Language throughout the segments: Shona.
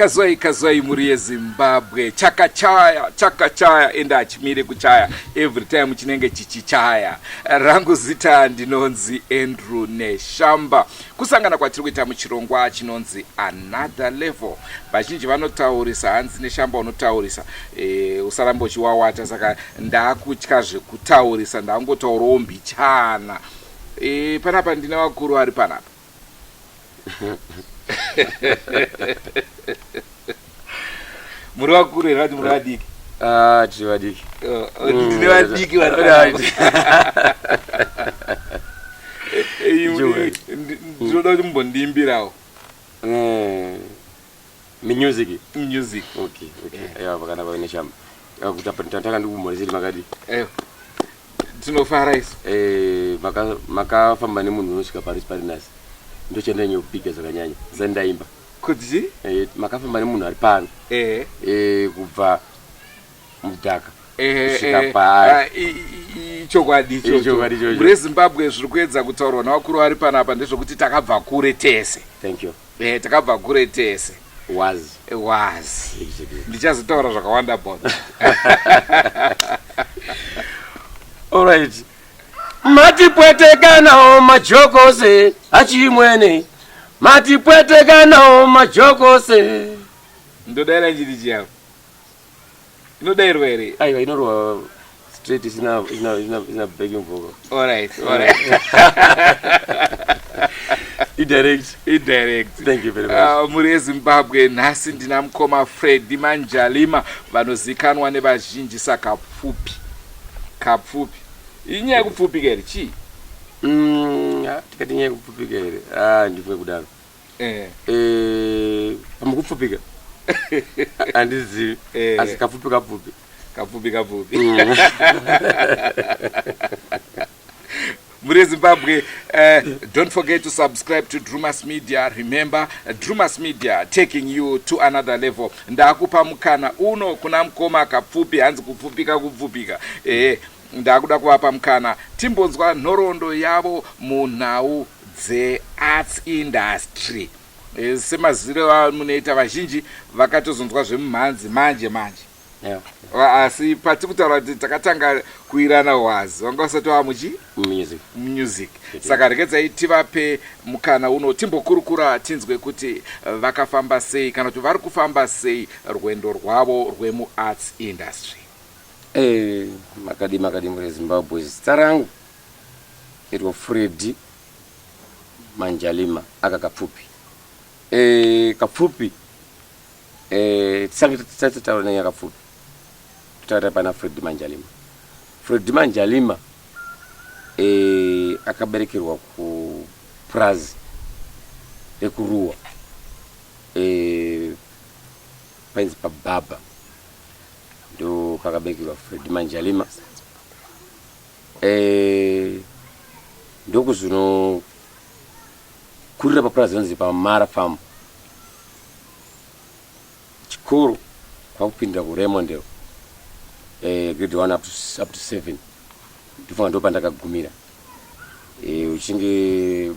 Kazwai kazwai mhuri yeZimbabwe, chakachaya chakachaya ende hachimire kuchaya, every time chinenge chichichaya. Rangu zita ndinonzi Andrew Neshamba. Kusangana kwatiri kuita muchirongwa chinonzi Another Level. Vazhinji vanotaurisa, hanzi Neshamba unotaurisa, e, usaramba uchiwawata. Saka ndakutya zvekutaurisa, ndangotaurawo mbichana. E, panapa ndine vakuru vari panapa. Muri vakuru here vati muri vadiki? Ah, tiri vadiki. Oh, ndine vadiki vari panapa. Ndinoda kuti mumbondiimbirawo. Music. Music. Okay, okay. Yeah, vakana vaine shamba. Kuti apa ndatanga ndikumhoreseri makadi. Eh. Tinofara isu. Eh, maka makafamba nemunhu unosvika Paris pari nasi. Ndochandanyanya kupiga zvakanyanya. Ndisati ndaimba. Kuti? Eh, makafamba nemunhu ari pano. Eh. Eh, kubva mudhaka. Eh, Kusvika eh, paari. ah, ichokwadi ichocho. Ichokwadi ichocho. Mhuri yeZimbabwe zviri kuedza kutaurwa navakuru vari panapa ndezvekuti takabva kure tese. Thank you. Eh, takabva kure tese. Was. Was. Exactly. Ndichazotaura zvakawanda about. All right. Matipwetekanawo majokose achimwene. Matipwetekanawo majokose. Ndodaira njiri chiyako. Inodairwa here? Aiwa inorwa straight isina isina isina isina backing vocal. All right, all right. Indirect. Indirect. Thank you very much. Mhuri yeZimbabwe nhasi ndina mukoma Freddy Manjalima vanozikanwa nevazhinji saKapfupi. Kapfupi. Inyaya yekupfupika here chii? Tikati nyaya yekupfupika here? Ah, ndifunge kudaro. Eh. Eh, pamukupfupika. Handizivi. Eh. Asi kapfupi kapfupi. Kapfupi kapfupi. Mhuri yeZimbabwe, don't forget to subscribe to Drumas Media. Remember, Drumas Media taking you to another level. Ndakupa mukana uno kuna mukoma Kapfupi, hanzi kupfupika kupfupika. Ndakuda kuvapa mukana timbonzwa nhoroondo yavo munhau dzearts industry. Semaziviro amunoita, vazhinji vakatozonzwa zvemumhanzi manje manje. Asi pati kutaura kuti takatanga kuirana hwazi vanga vasati vava muchi Music. Music. Saka regedzai tivape mukana uno timbokurukura tinzwe kuti vakafamba sei kana kuti vari kufamba sei rwendo rwavo rwemuarts industry. Makadi makadi mhuri yeZimbabwe, zita rangu ndiro Freddy Manjalima aka Kapfupi. Kapfupi tisange tisati taura nenyaya Kapfupi, totaura pana Freddy Manjalima. Freddy Manjalima akaberekerwa kupurazi rekuRuwa, painzi paBaba, ndo pakaberekerwa Freddy Manjalima. Ndokuzonokurira papurazi rinonzi paMara Farm. Chikoro kwakupindira kuRaymondale, grade 1 up to 7, ndofunga ndopandakagumira. Uchinge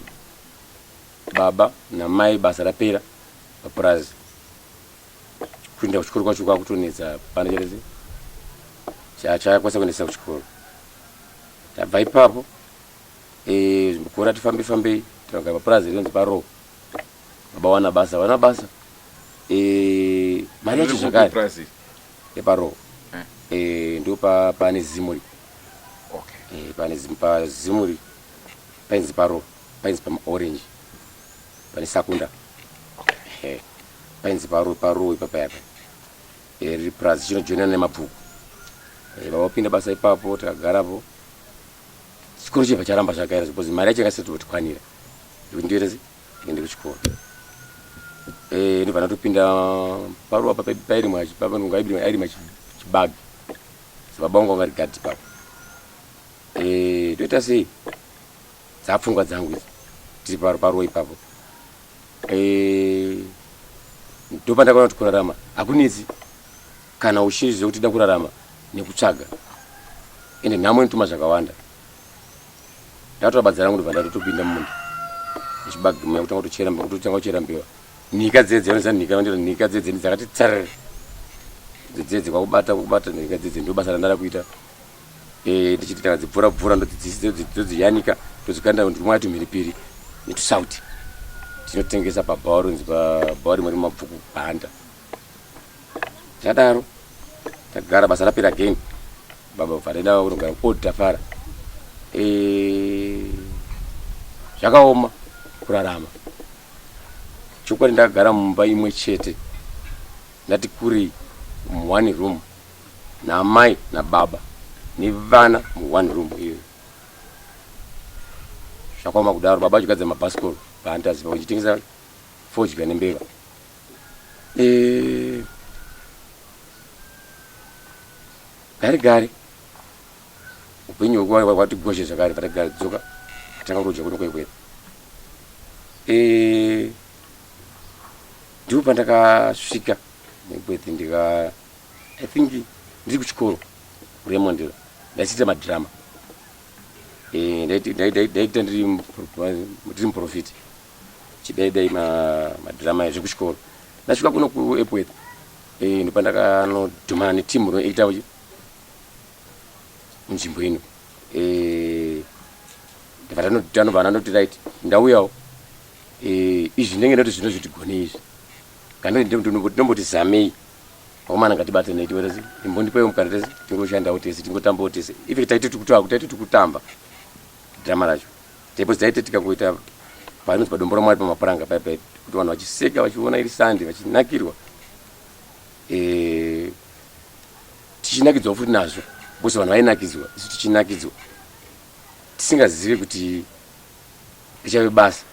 baba namai basa rapera papurazi, kuenda kuchikoro kwacho kwakutonetsa, pana chete chakwanisa kuendesa kuchikoro. Tabva ipapo, kura tifambe fambei, takagara papurazi rinonzi paro. Baba wana basa, wana basa, mari yacho zvakare Purazi. Eparo. Ndo pane Zimuri. Okay. Pane pazimuri painzi paro, painzi pamaorange, pane Sakunda. Painzi paro, paro ipapa yapa. Riri purazi chinojoinana nemabvuku. Baba vapinda basa ipapo, takagarapo. Chikoro chibva charamba zvakaera because mari yacho yakasati kutikwanira ndikuti ndiende sei, ndiende kuchikoro. Ndobva ndatopinda paruwa pairimwa airimwa chibage. Baba vangu vanga vari gadhi ipapo. Toita sei, dzapfungwa dzangu idzi tiri paruwa ipapo. Ndopandakaona kuti kurarama hakunetsi kana uchiziva kuti da kurarama nekutsvaga, ende nhamo inotuma zvakawanda. Ndatora badza rangu, ndobva ndatotopinda mumunda nechibage muya, kutanga kutochera, kutotanga kuchera mbeva. Nhika dzedze vanoziva nhika vanoita nhika dzedze dzakati tsarere dzedze kwakubata kubata nhika dzedze ndo basa randada kuita eh, ndichiti kana dzipfura pfura ndodziyanika ndodzikanda ndimwa tumhiripiri netusauti tinotengesa pabhawa ronzi pabhawa rimwe rimabvuku bhanda zvadaro tagara basa rapera again baba vataenda kunogara kuold tafara eh, zvakaoma kurarama Chokwadi ndakagara mumba imwe chete ndati kurei muone room naamai nababa nevana muone room iyoyo. Zvakaoma kudaro baba vachigadzira mabhasikoro paantaziva vachitengesa fodya nembeva. E, gare gare upenyu hwati goshe zvakare patadzoka atanga kuroja kuno kwekwera Eh, ndipo pandakasvika nekwete ndika i think ndiri kuchikoro kuremondero ndaichiita madrama eh, ndaita ndiri muprofiti chidaidai madrama ezvekuchikoro ndasvika kuno kuepworth eh, ndopandakanodhumana netimu rinoita munzvimbo ino eh, ndibva tanobva ndandoti right ndauyawo eh, izvi ndenge ndoti zvino zvitigone izvi kandomboti zamei vakomana ngatibatanei tiwetasi imbondipaiwo mukana tese tingoshandawo tese tingotambawo tese ife taiti tikutamba taiti tikutamba drama racho taipozi taiti tikangoita panonzi padombo ramwari pamapuranga paya paya kuti vanhu vachiseka vachiona iri sande vachinakirwa eh, tichinakidzwa futi nazvo because vanhu vainakidzwa isu tichinakidzwa tisingazive kuti richave basa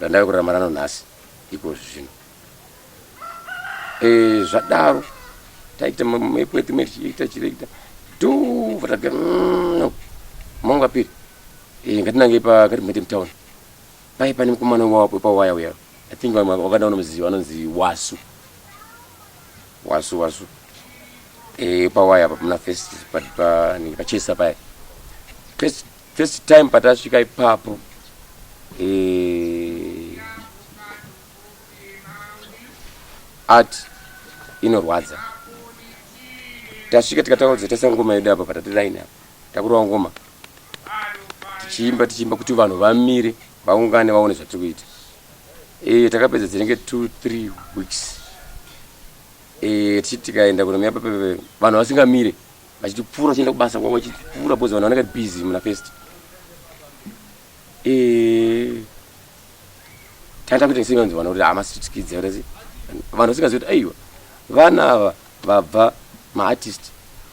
randave kurarama rano nhasi iko zvino e, zvadaro taita mepweti mechiita chirekita dhuvha taga mm, no mangu apiri e, ngatinange pa ngatimhete mutown pai pane mukomana wepawaya uya i think vamwe vakanda vanomuziva anonzi wasu wasu wasu eh pawaya apa muna first pa pa pachesa paya first first time patasvika ipapo eh art inorwadza tasvika tikataura taisa ngoma yedu apa patati line apa takurova ngoma tichiimba tichiimba kuti vanhu vamire vaungane vaone zvatiri kuita e, takapedza dzinenge 2 3 weeks e, tichiti tikaenda kunomira papepe vanhu vasingamire vachitipfuura vachienda kubasa kwavo vachipfuura bcause vanhu vanenge busy muna first e, tanga kuita sei vanzi vanhu kuti hama street kids vanhu vasingazivi kuti aiwa vana ava vabva maartist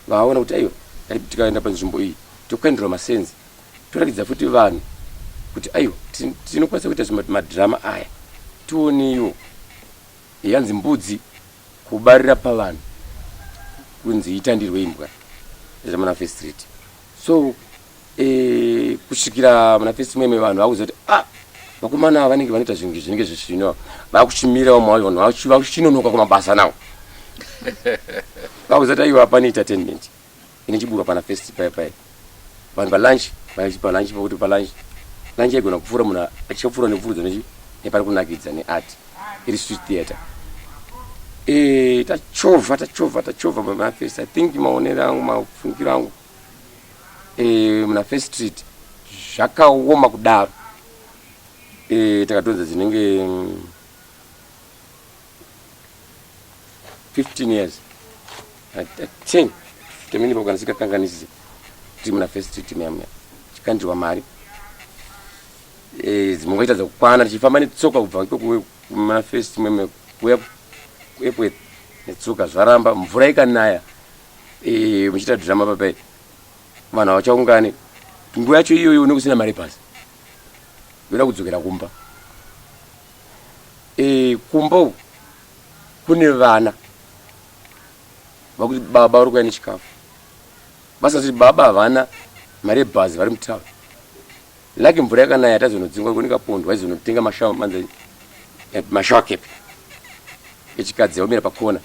vaona kuti aiwa tikaenda panzvimbo iyi tokuenderwa masenzi toratidza futi vanhu kuti aiwa tinokwanisa kuita madhirama aya tioneiwo yanzi mbudzi kubarira pavanhu kunzi itandirwe imbwa muna first street so e, kusvikira muna first meme vanhu vakuziva kuti ah vakomana ava vanenge vanoita zvinhu zvinenge zvisvino vakuchimira vamwe vanhu vakuchinonoka kumabasa nawo vakuziva kuti aiwa pane entertainment ine chiburwa pana first paya paya vanhu palunch palunch pakuti palunch lunch yaigona kupfuura munhu achapfuura nekupfurudzwa nechi nepari kunakidza neart iri street theatre e, tachovha tachovha tachovha muna first i think maonero angu mafungiro angu e, muna first street zvakaoma kudaro e, takadhonza dzinenge 15 years 10 temene pakana sikakanganisise tiri muna first street muya muya tichikandirwa mari eh, dzimwe kwaita dzakukwana tichifamba netsoka kubva ikoko muna first meme kuya kuepworth netsoka zvaramba mvura ikanaya eh, muchiita drama papai vanhu havachaungani nguva yacho iyoyo une kusina mari pasi yoda kudzokera kumba e, kumba uku kune vana vakuti baba vari kuya nechikafu vasati baba havana mari yebhazi vari mutauni laki mvura yakanaya tazonodzingwa kunikapondo vaizonotenga mashawa cap echikadzi vamira pakona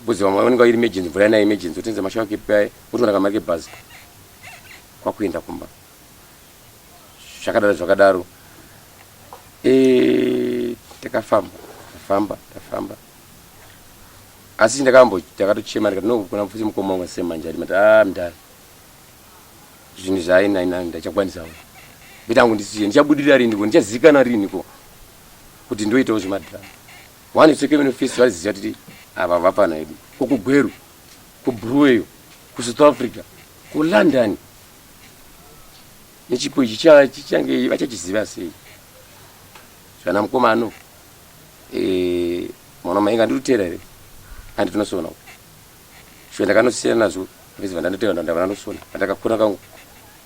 bcause vamwe vanenge vairi emergency mvura yanaya emergency otenza mashawa cap aye otoona kamari kebhazi kwakuenda kumba zvakadaro zvakadaro e, Takafamba, tafamba, tafamba. Asi ndakambo ndakatochema ndikati no kuna mfusi mukoma wangu sema manje ndati ah mdara. Zvinhu zvaina ina ndachakwanisawo. Nditangu ndisiye ndichabudirira rini ko ndichazikana rini ko kuti ndoitawo zvemadhirama. One sekemeno festival vaziva kuti ava vapana edu. Ko kuGweru, kuBulawayo, kuSouth Africa, kuLondon. Nechipo ichi chichange vachachiziva sei? Zvana mukoma ano eh, mwana mai nganditera here? Handi tinosona. Shuwa ndakanosiyana nazvo vese vandandotera ndavanosona. Pandakakura kangu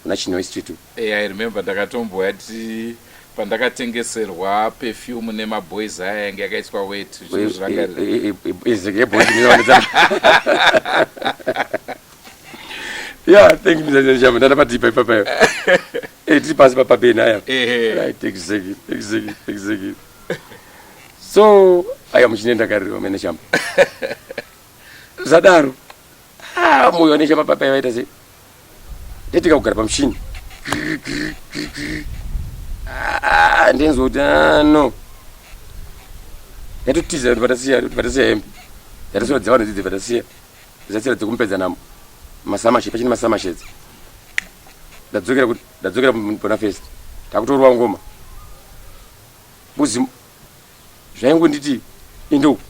kuna Chinhoyi Street. Eh, I remember ndakatomboya ti pandakatengeserwa perfume nemaboys aya yange yakaiswa wet Yeah, thank you Mr. Shamba. Ndandapatipa ipapa. Eh, tiri pasi papapeni aya. Right, exactly, exactly, exactly. So, aya muchine ndakarira mene Shamba. Zvadaro. Ah, moyo wane Shamba papa yaita sei? Ndetika kugara pamushini. Ah, ndinzwa kuti ah, no. Ndatotiza kuti patasiya kuti patasiya hembe. Ndatosiya dzavanhu dzidzi patasiya. Dzasira dzekumupedza namo. Masamashe pachine masamashedzi. Ndadzokera kuti ndadzokera pana first. Takutorwa ngoma. Buzi zvaingonditi ende uku.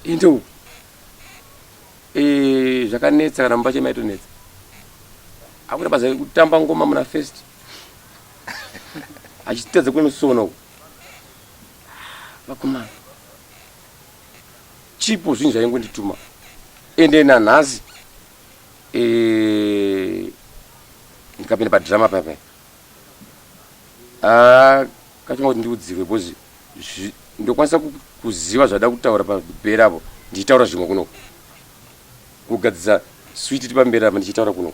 Ende uku. Eh, zvakanetsa kana mumba chemaitonetsa. Akuita basa kutamba ngoma muna first. Achitadza kunosona uku. Vakomana. Chipo zvinhu zvaingondituma. Ende nanhasi eh, ndikapinda padrama paya paya. Ah, kachoma kuti ndiudzirwe because ndokwanisa kuziva zvada kutaura pamberi apo ndichitaura zvimwe kuno kugadzisa switi iri pamberi apa ndichitaura kuno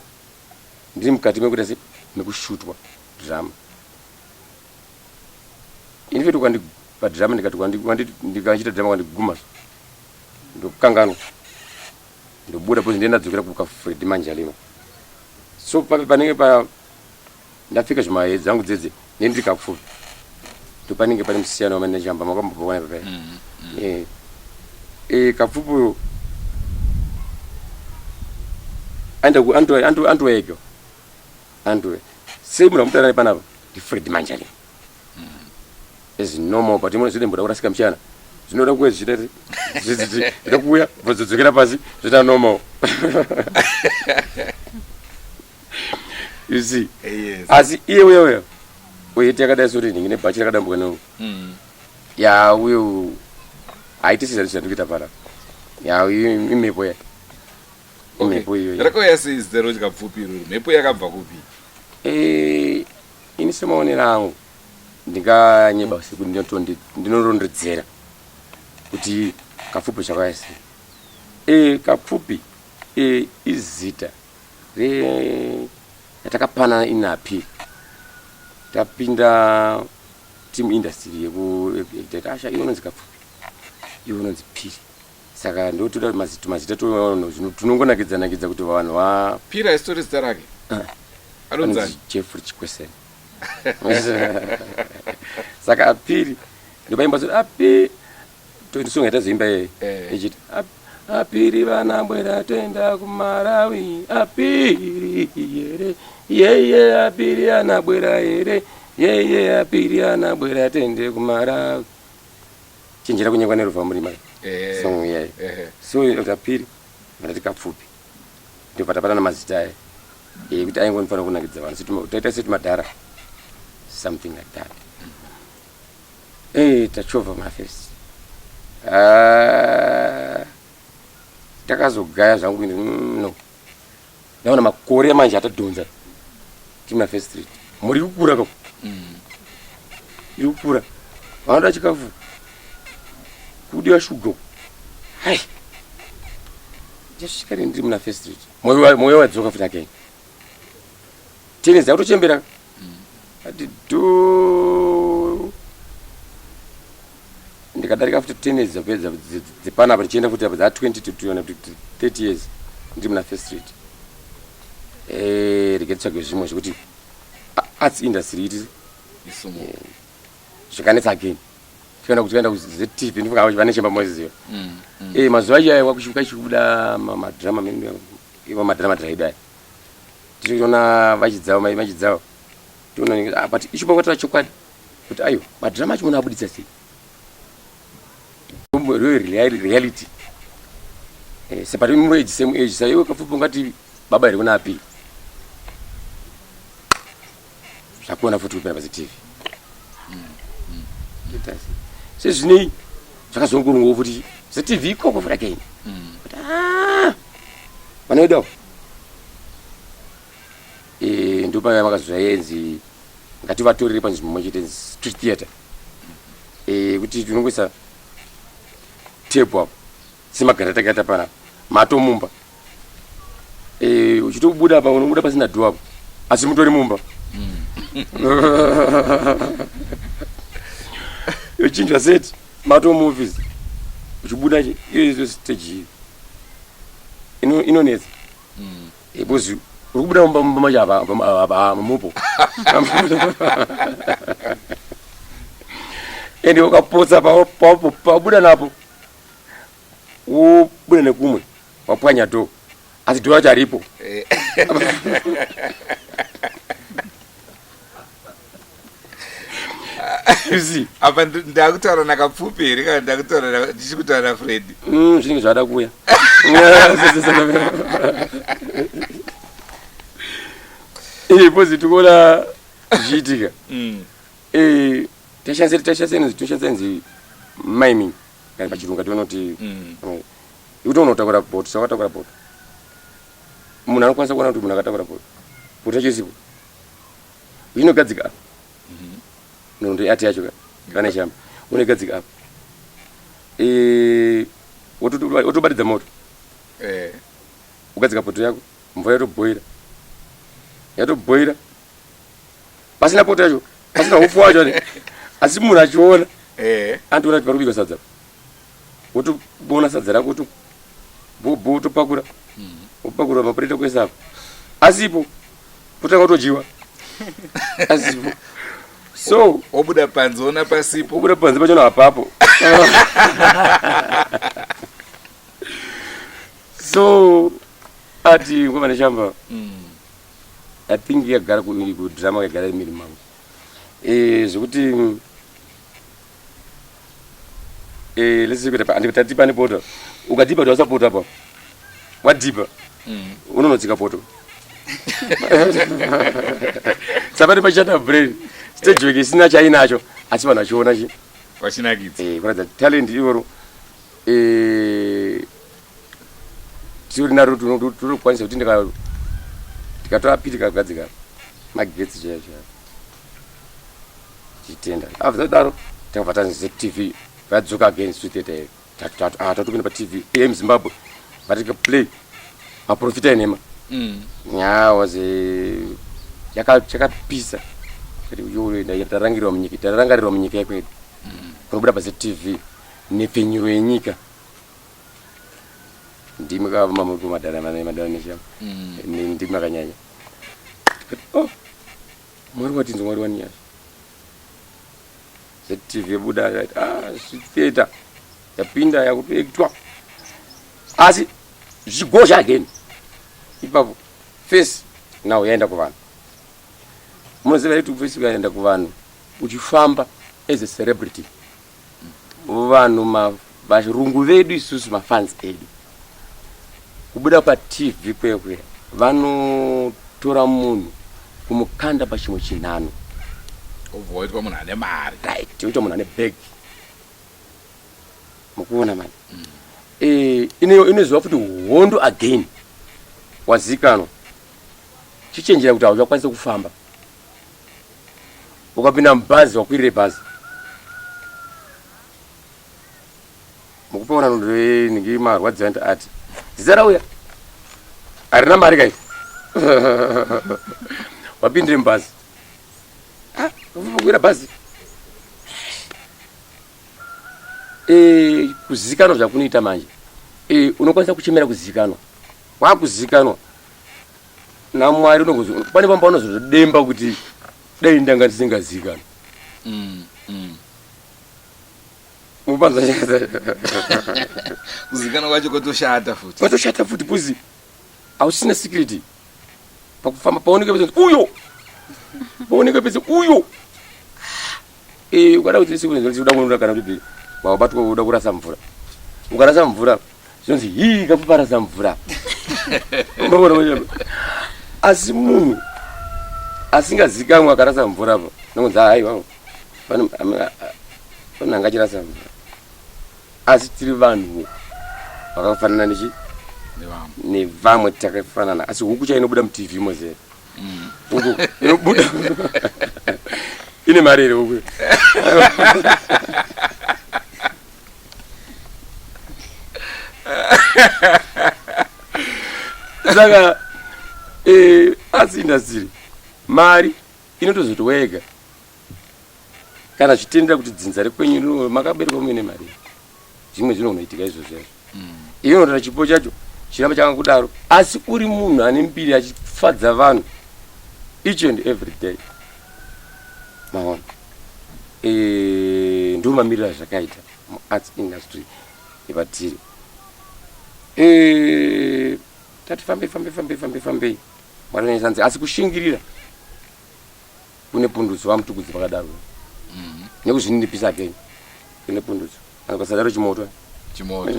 ndiri mukati mekuita se mekushutwa drama ini feti ukandi padrama ndikati ndikachiita drama kwandiguma ndokanganwa ndobuda because ndiye ndadzokera kukafredi manjalima so pape panenge pa Ndapfeka zvimahe dzangu dzedze nendiri kapfupi ndopanenge pane musiyano wamandachamba makambopaona papa eh eh kapfupi uyo anda anto anto anto ego anto sei munhu amutaura naye panapa ndi Fred Manjani as normal but imwe zvine mbuda kurasika muchana zvinoda kuwe zvichita zvinoda kuuya bvozodzokera pasi zvoita normal you see Yes. asi iye uya uya uyeti yakadai soti nhingi nebhachi rakadambuka neu ya uyo haiti sezvati zvandikuita para ya uyo imhepo ya imhepo Okay. iyo ya. Rakauya sei zita roti kapfupi iroro? Mhepo yakabva kupi? Eh, ini semaonero angu ndinganyeba sekuti ndinorondedzera kuti kapfupi zvakauya sei Eh, kapfupi eh, izita re yatakapanana inapi tapinda team industry yeku asha iwe unonzi kapfupi iwe unonzi piri saka ndotoda mazita tunongonakidza nakidza kuti vanhu va piri haisitori zita rake ah. anonzi jeffrey chikweseni saka apiri ndopaimba api Toisunga tazoimba iye Eh. ichiti apiri vana bwera toenda kumarawi apiri yere yeye apiri ana bwera here yeye apiri ana bwera tende kumarawi chenjera kunyengwa neruva murima Eh. song iyayo Eh. so inoti apiri ndati kapfupi ndobva tapatana mazita aya ekuti aingonofanira kunakidza vanhu taita setumadhara something like that Eh, tachovha mafesi ah, takazogaya zvangu ini no ndaona makore manje atadhonza tiri mafesi street mhuri iri kukura kako iri kukura vanoda chikafu kudiwa shuga hai ndichasvika ndiri muna first street mwoyo wadzoka futi again tenezi akutochembera ati do ndikadarika futi tenezi dzapedza dzepanapa ndichienda futi apa dza 20 to 30 years ndiri muna first street eh, rege titsvage zvimwe zvekuti arts industry iti Isumuke. zvakanetsa again. Tikaenda kutikaenda kuZTV ndifunga vane chemba moziziva. Eh mazuva acho aiwa kusvika ichikubuda madrama ivo madrama draida. Tichiona vachidzawo mai vachidzawo. Tiona ah but ichipa kwatira chokwadi kuti ayo madrama acho munoabuditsa sei? Reality. Eh separi mu age same age sai iwe kapfupi ungati baba here kuna api. Zvakuona futi kupera paZTV. Sezvinei zvakazongorungawo futi ZTV ikoko futi again. Kuti ah vanoidawo. Eh ndopaya vakazoyenzi ngativatorere panzvimbo imwe chete street theatre. Eh kuti tinongoisa tape apo semagara takaita pana matomumba eh uchitobuda apa unobuda pasina door apo asi mutori mumba yochinjwa set mato movies uchibuda iyo iyo stage iyi ino inonetsa Eh, because uri kubuda mumba mumba macho apa apa apa mupo ende ukapotsa pabuda napo wobuda nekumwe wapwanya door asi door racho aripo eh. You see? Apa ndakutaura nakapfupi here kana ndakutaura ndichikutaura nafredi Zvinenge zvada kuuya. Eh, pozi tikuona zvichiitika. Eh, tashandisa inonzi toshandisa inonzi miming kana pachirungu tinoti ikuti unotakura bhoti sakatakura bhoti munhu anokwanisa kuona kuti munhu akatakura bhoti bhoti yacho isipo inogadzika apa nondo ati yacho ka kana shamba unogadzika apa eh wotobatidza moto eh ugadzika poto yako mvura yatobhoira yatobhoira pasina poto yacho pasina upfu wacho ne asi munhu achiona eh antoona kuti parikubikwa sadza wotoona sadza rako woto bhobho wotopakura wopakura mapureta kuisa apa asipo kutanga kutodyiwa asipo so wobuda panze ona pasipo wobuda panze pachona apapo so ati ngoma neshamba I think yagara kudrama yagara imiri mangu eh zvekuti eh let's say kuti andikuti tati pane poto ukadhipa kuti wasapota apa wadhipa unonotsika poto sapari pachata brain stage work isina chainacho asi vanhu vachiona chi vachinakidza eh kuratidza talent iroro eh tiri naro tinokwanisa kuti ndikatora piti kagadzika magetsi chaiyo chaiyo tichitenda after daro takabva tanzi ZTV vadzoka again street theatre iyo tatopinda paTV am Zimbabwe vatika play maprofita enhema nya was chakapisa tarangirirwa munyika tarangarirwa munyika yekwedu kunobuda paZTV nhepfenyuro yenyika ndimi kava mamuri kumadhara madhara neshama ndimi makanyanya oh mwari watinzwa mwari waninyasha ZTV yabuda akati ah street theatre yapinda yakutoektwa asi zvichigozha again ipapo face now yaenda kuvanhu munoziva youtube face yaenda kuvanhu uchifamba as a celebrity vanhu varungu vedu isusu mafans edu kubuda patv kwekwe vanotora munhu kumukanda pachimwe chinhano obva waitwa munhu ane mari right oitwa munhu ane bag mukuona mani eh inoziva futi hondo again wazikanwa chichenjera kuti hauchakwanisa kufamba ukapinda mubhazi wakwirire bhazi mukupaona nhingi marwadzo anti ati zita rauya harina mari kai wapindire mubhazi ah, wakwira bhazi eh, kuzikanwa zvakunoita manje eh, unokwanisa kuchemera kuzikanwa wakuzikanwa namwari unogozi pane pamba unozodemba kuti dai ndanga ndisingazikanwa. Mupanzwa Kuzikanwa kwacho kotoshata futi. Kotoshata futi because hausina security pakufamba paoneke pese uyo paoneke pese uyo eh ukada kuti security uda kunoda kana kuti wabatwa uda kurasa mvura ukarasa mvura zvinonzi hii kakuparasa mvura asi munhu asingazikamwe akarasa mvura po nonzi haiwa pane anga achirasa mvura asi tiri vanhu vakafanana nechi nevamwe takafanana asi huku cha inobuda mutv mozera mm. huku inobuda ine mari here huku saka eh, asi indastiri mari inotozoti wega kana zvitendera kuti dzinza rekwenyu makaberekwa muine mari zvimwe zvinonoitika izvozvo izvo mm. iyo unotora chipo chacho chiramba chakangudaro asi uri munhu ane mbiri achifadza vanhu each and every day maona e, ndo mamiriro azvakaita muarts industry epatiri e, tati fambei fambei fambei fambei fambei mwari asi kushingirira kune pundutso vamutukudzi vakadaro mm. nekuzvininipisa again kune pundutso anokasadaro chimoto chimoto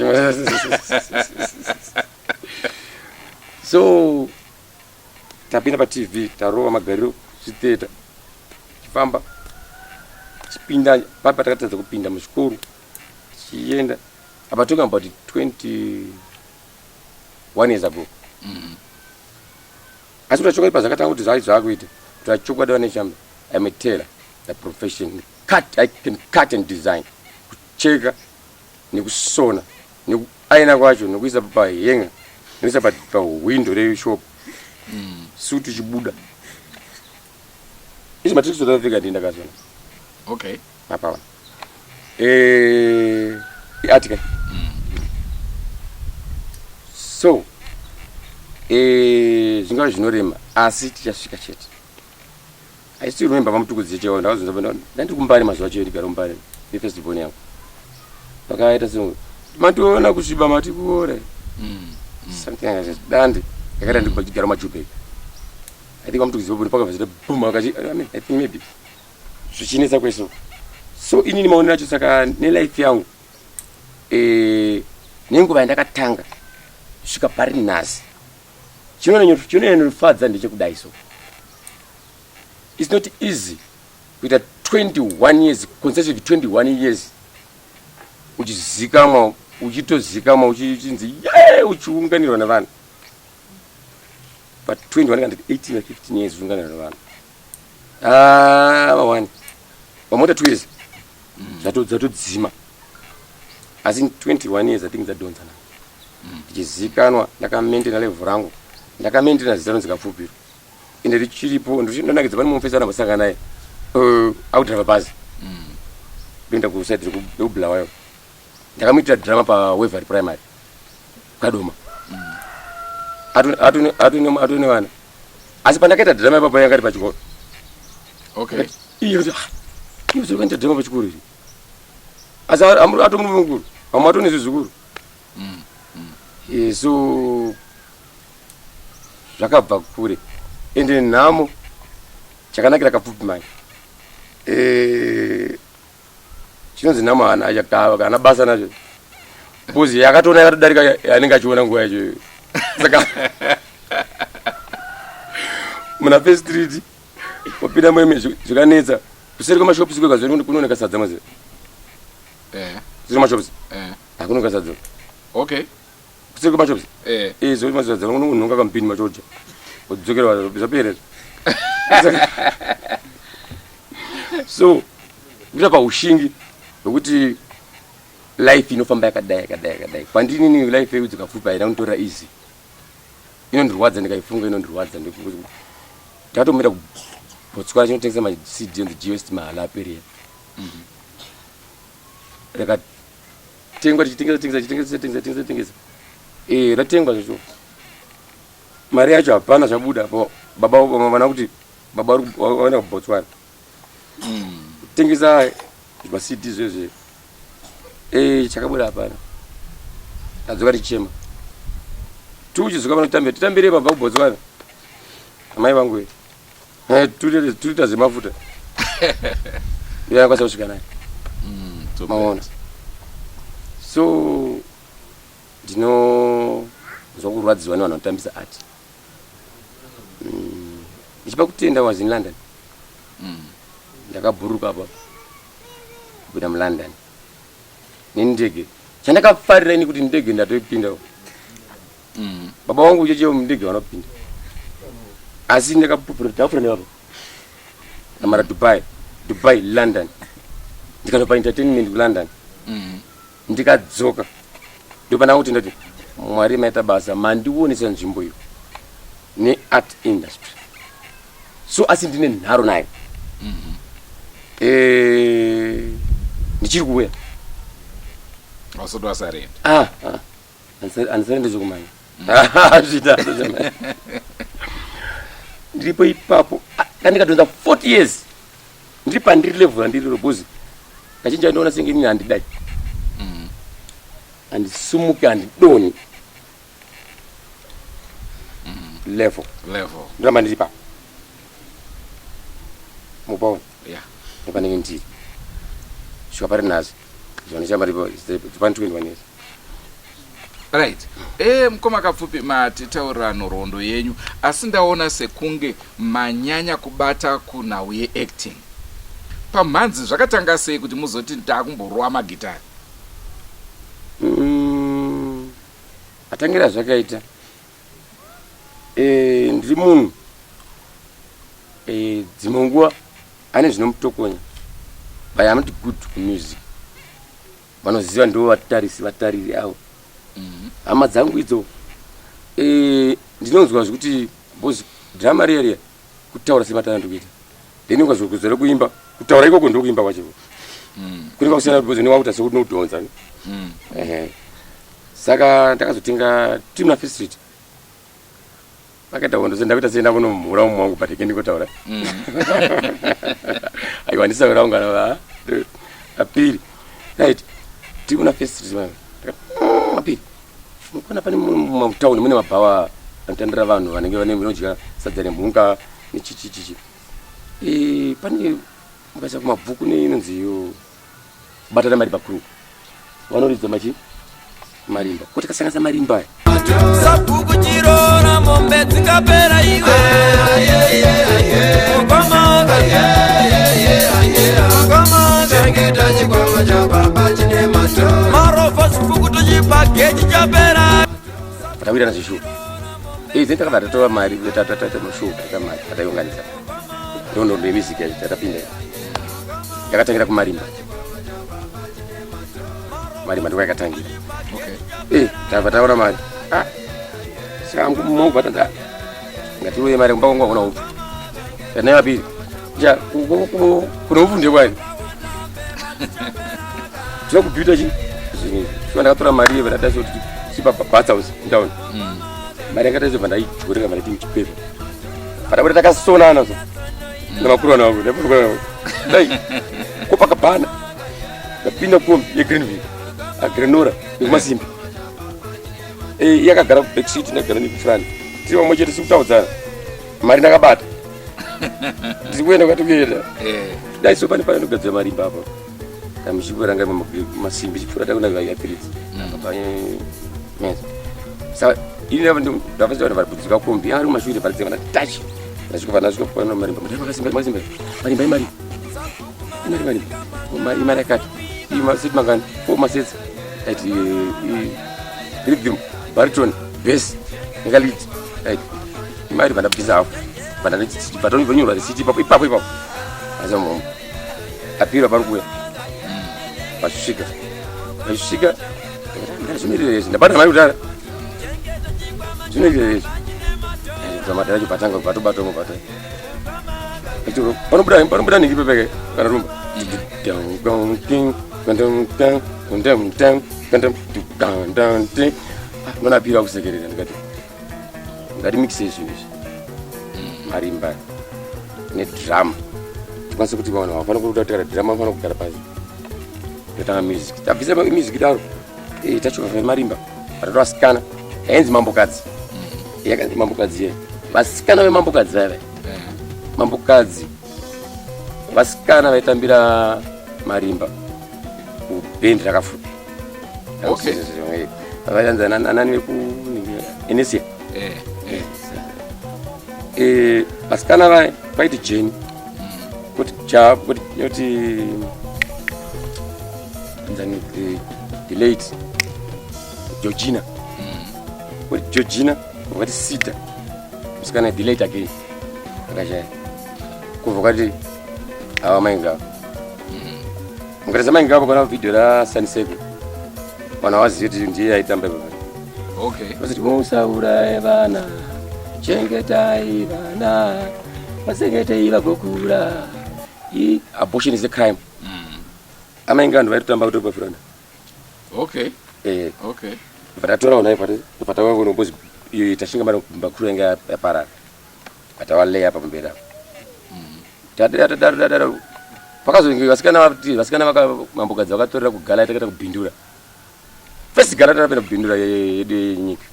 so tapinda patv tarova magariro zvitheta chifamba chipinda papi patakatadza kupinda muzvikoro chienda apa talking about 21 years ago mm. Asi kuti chokwadi pazvakatanga kuti zvai zvakuita kuti chokwadi vane chamba I'm a tailor the profession cut I can cut and design kucheka nekusona nekuaina kwacho nekuisa pahenga nekuisa pahwindo reshop mm. suit ichibuda izvi matrix otafika ndii ndakazona okay apaona eh iarticle mm. so eh zvingava zvinorema asi tichasvika chete i still remember vamutukudzi chewa ndakazonza ndandiri kumbare mazuva acho ndigara kumbare nefirst born yangu pakaita se mationa kusviba mati kuora mm. something like that dande yakaita ndikugara majubek i think vamutukudzi vabona pakabva zita boom akachi i mean i think maybe zvichinetsa kwese so inini maonero acho saka nelife yangu eh, nenguva yandakatanga kusvika pari nhasi chinonyanyofadza ndechekudai so its not easy kuita 21 years consecutive 21 years uchizikamwa uchitozikamwa uchinzi ye uchiunganirwa nevanhu but 21 kana 18 na 15 years uchiunganirwa nevanhu Ah, vawani vamota two years zvatodzima asi 21 years i think dzadhonza na ndichizikanwa ndakamaintaina level rangu ndakamaintaina zita ronzi kapfupiro ende richiripo ndonakidza pane mumwe mfesi andambosangana naye eh, akudhiraivha bhazi ndoenda kusaidi rekubulawayo ndakamuitira drama pawavery primary kadoma atone vana asi pandakaita drama ipapo yanga iri pachikoro okay iye kuti ah, iwe zvakaita drama pachikoro iri asi atomurume mukuru vamwe atone zvizukuru mm, mm. Eh, so zvakabva kure ende nhamo chakanakira kapfupi manje eh, chinonzi nhamo haana kana basa nacho bcause yakatoona yakatodarika yanenge achiona nguva yacho saka muna first street wapinda mueme zvikanetsa kuseri kwemashops kwega kunooneka sadza maziva eh. kuseri kwemashops eh. hakunooneka sadza okay kuseri kwemashops eh. eh zvokuti masadza unonhonga kamupini machodya wodzokera zvapera so kuita paushingi hwekuti life inofamba yakadai yakadai yakadai kwandini ini life yedu dzikapfupa haina kunditorera easy inondirwadza ndikaifunga inondirwadza ndakatomira kubotswana chinotengesa macd and gst mahala aperiya mhm. rakatengwa tichitengesa tengesa tichitengesa tengesa tengesa tengesa eh ratengwa zvacho mari yacho hapana zvabuda baba vana kuti baba vaenda kubotswana mm. kutengesa zvimacd zvezve Eh, chakabuda hapana. Tadzoka tichema. Tuchidzoka pano titambire, titambire pabva kuBotswana. Amai vangu. Eh, tulita zemafuta. Ndiyakwanisa kusvika naye. Maona. So ndinonzwa kurwadziwa nevanhu vanotambisa art. Ndichipa kutenda was in London. Ndakabhuruka apa kupinda muLondon nendege. Chandakafarira ini kuti ndege ndatoipinda. Baba vangu cheche mundege vanopinda. Asi ndakapupura ndakapfuura nevapo. Ndamara Dubai, Dubai, London. Ndikanopa entertainment kuLondon. Ndikadzoka. Ndopana kuti ndati Mwari maita basa mandionesa nzvimbo iyo neart industry. So asi ndine nharo nayo. Ndichiri kuuya. Wasati wasarenda. Ah, ah. Handisarende zvekumhanya. Zvita zvekumhanya. Ndiripo ipapo. Ndandikadonza 40 years. Ndiri pandiri level randiri because kachinja ndoona senge inini handidai. Handisumuki handidoni. Level. Level. Ndoramba ndiri ipapo. Mupaona? Yeah. Ndopanenge ndiri. Kusvika pari nhasi. Zvandishamba ndipo pane 21 years. Right. Mukoma Kapfupi, matitaurira nhoroondo yenyu, asi ndaona sekunge manyanya kubata kunhau yeacting. Pamhanzi zvakatanga sei kuti muzoti ndakumborova magitare? Atangira zvakaita. Ndiri munhu dzimwe nguva ane zvinomutokonya, but I'm not good kumusic. Vanoziva ndivo vatarisi vatariri avo. Hama dzangu idzo ndinonzwa zvekuti because drama riya riya kutaura sematana ndikuita, then ukazokuzora kuimba kutaura ikoko ndokuimba kwacho. Kunenge kusiyana because unenge wakuita sekuti unodhonza. Saka ndakazotenga team na First Street. Vakaita hondo sendakuita senda kunomhura umwe wangu but ndikotaura. Aiwa ndisaura ungana va. Apiri. Right. Tiri kuna First Street mama. Apiri. Mukona pane mutauni mune mabhawa anotandira vanhu vanenge vane vanodya sadza nemhunga nechichi chichi. Pane mukaisa kumabhuku neinonzi iyo batana mari pakuru vanoridza machi marimba kuti kasanganisa marimba aya. Sabhuku chirora mombe dzingapera iwe. Mukoma mukoma Chengeta chikwama cha baba chine mato. Marofa sipuku tuchipageji chapera. Patawirana zveshuwa. Then takabva tatora mari tataita mashuwa taita mari tataiunganidza. Ndondo nemusic yacho tatapinda. Yakatangira kumarimba. Marimba ndiko yakatangira. Tabva taona mari. Saka mubva tanda ngatiuye mari kumba kwangu hakuna upfu. Tanaye vapiri. Ja, kuna upfu ndekwani? Tinoda kubhuta chi? Zvinhu izvi. Shuwa ndakatora mari iyo ndataisa kuti chipa Batsa House in town. Mari yakaita izvo ndaidyorera mari muchipepa. Padabuda takasonana so. Namakuru vangu, namakuru vangu. Dai Copacabana. Ndapinda kombi yeGreenville. Agrenora nekumasimbi. Yakagara kuback seat ndagara nekufront. Tiri vamwe chete sikutaudzana. Mari ndakabata. Ndiri kuenda kwati kuenda. Dai so pane pane kugadzira marimba apa. Kana muchikuranga masimbi chipfuura takuna yapiritsi. Pane meza. Saka ini ndava vari kudzika kombi ari kumashure paridze vana touch. Ndasvika pana svika pana marimba. Marimba akasimba masimba. Marimba imari. Imari marimba. Imari imari yakati. Ima sit mangani. Four masets. Right rhythm, baritone, bass, neka lead. Right. Imari vana bvisa hapo. Vana vatonyora risiti ipapo ipapo ipapo. Asi mumu. Apira pari kuuya. Vachisvika. Vachisvika. Zvinoita izvi. Ndabata mari kudhara. Zvinoita izvi. Zvamadhara chipatanga vatobata mubata. Panobuda panobuda nhingi pepeke kana rumba. Nona apira kusekerera ndikati ngati mixe zvinhu izvi. Marimba nedrama. Tikwanise kuti vanhu havafani kuda kuti drama vanofanira kugara pasi. Totanga music. Tabvisa music daro. Eh, tachoka marimba. Vatoto vasikana. Yainzi mambokadzi. Yakanzi mambokadzi ye. Vasikana vemambokadzi vaya vaya. Mambokadzi. Vasikana vaitambira marimba kubhendi rakafuta. Okay. Vayanzi anani veku Enesia. Eh, eh. Eh, vasikana vaya vaiti Jeni. Kuti ja kuti kuti nzani the late Georgina. Kuti Georgina vakati Sita. Musikana the late again. Akashaya. Kubva kwati ava mai ngava. Mukatarisa mai ngava kana video ra Saniseko. Vanhu havazivi kuti ndiye aitamba ipapo. Okay. Vasiti musauraye vana, chengetai vana, vachengetei vagokura. Abortion is a crime. Amai ngava vanhu vaitotamba kutopa furana. Okay. Eh, Okay. vatatora vanhu vaipata patava kuno because iyo tashinga mari mbakuru yanga yaparara. Patavaleya apa pamberi apa. Tadaro tadaro tadaro. Pakazonge vasikana vati vasikana vaka mambokadzi vakatorera kugala takaita kubhindura. First gala takapinda kubhindura yedu yenyika.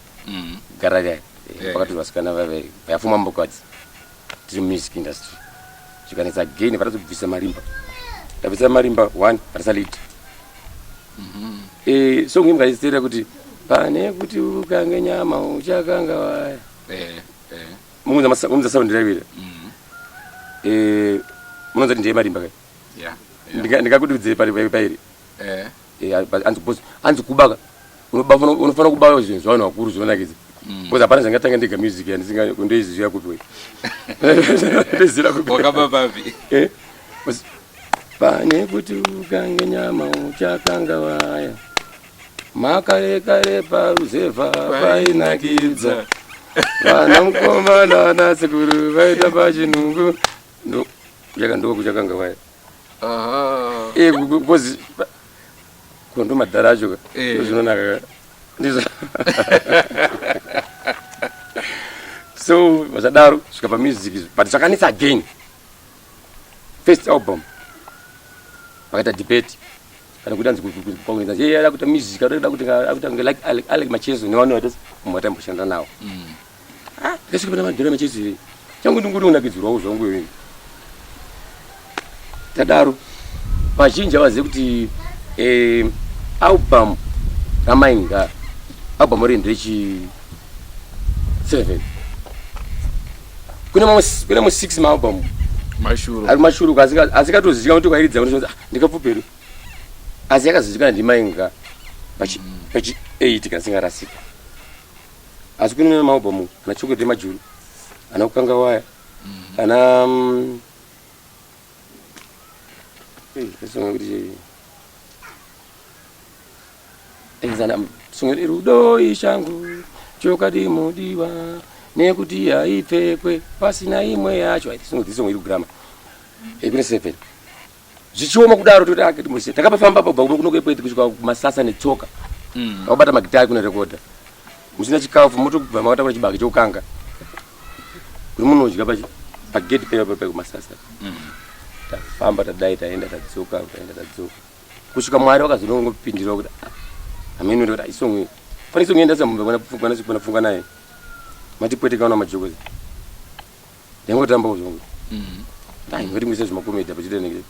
Gara riya. Pakati vasikana vave vayafuma mambokadzi. Tiri music industry. Zvikanetsa again vatazobvisa marimba. Tabvisa marimba one vatasa lead. Eh, song imukaisteera kuti pane kuti ukange nyama uchakanga waya. Eh, eh. Munza sound raivira. Eh, munonza kuti ndiye marimba kai. Yeah. Yeah. Ndingakududzire pari pairi. Eh. Eh, anzi boss, anzi kubaka. Unofanira kuba zvinhu zvavanhu vakuru zvinonakidza. Because hapana zvangatanga ndega music yandisinga ndoiziva kupi we. Ndoiziva kupi. Wakaba papi. Eh. Pane kuti ukange nyama uchakanga waya. Makare kare paruzevha painakidza. Vana mukoma nana sekuru vaita pachinungu. Ndo kuchaka ndo kuchakanga waya. Aha. Eh, because kondo madhara acho ka. Eh. Ndozvinonaka ka. Ndizvo. So zvadaro svika pamusic izvo but zvakanetsa again. First album vakaita debate kana kuti anzi pakuita ye ada kuita music ada kuti akuita kunge like Alec Alec Macheso nevanhu vaita mumwe vatamboshanda nawo. Ah, ndikasvika pana madhara Macheso here. Changu ndinguri unakidzirwawo zvangu iyoyo. Tadaro vazhinji havazivi kuti eh, album ramainga album iri nderechi 7 kune mamwe kune mamwe 6 maalbum Mashuro. ari mashuru asikatozivikanwa kuti ukairidza unoti ah, ndikapfupi asi yakazivikanwa ndimainga pachi pachi 8 kana singarasika asi kune maalbum ana chocolate majuru ana kukanga waya ana eh, kuti Enzana sungwe rudo ishangu chokwadi mudiwa nekuti haipfekwe pasina imwe yacho. I think this song iri kugrama. Eh, kune 7. Zvichioma kudaro toti akati muse. Takapafamba pa kubva kuno kwekwete kusvika kumasasa netsoka. Takabata magitari kuna recorder. Musina chikafu motobva makatakura chibage chokanga. Kuri munodya pachi pagate pepa pepa kumasasa. Tafamba tadai taenda tadzoka taenda tadzoka. Kusvika Mwari vakazonongopindira kuti ah, hameno ndikati isong iyi. Pane song yenda samumbe kuna kuna kuna funga naye. Matipwete kaona majokozi. Ndangotamba uzongo. Dai ngati mwise zvimakomedi apa chite nenge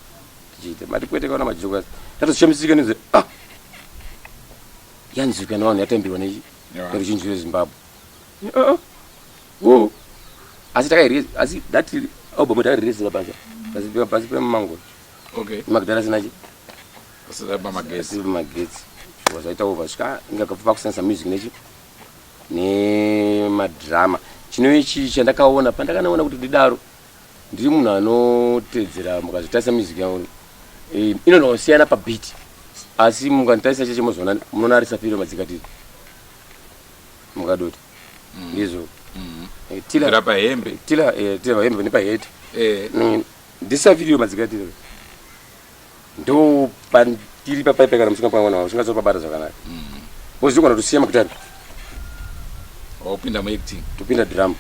tichiita. Matipwete kaona majokozi. Tatoshamisika nezve ah. Yanzwika navanhu yatambirwa nechi. Yeah. Neruzhinji rweZimbabwe. Ah. Oh. Asi takairelease asi that album takairelease basa. Pasi pasi pemango. Okay. Magitara asina chi Asina pamagetsi. asiri pamagetsi. Zviwa zvaita over svika inga kapfa kushandisa music nechi nemadrama. Chino ichi chandakaona pandakanaona kuti ndidaro ndiri munhu anotedzera mukazvitarisa music yangu eh, inonosiyana pabeat asi mukanditarisa cheche mozoona munoona ari safiro madzikatiri mukadoti ndizvo Eh, tila Kubvira pahembe. tila eh, tila pahembe nepaheti Eh. Ndisafiro madzikatiri ndo pandiri papaipa kana musinga pangwana musingatsopabata zvakanaka wozikona tosiya magitari Wapinda muacting. topinda drama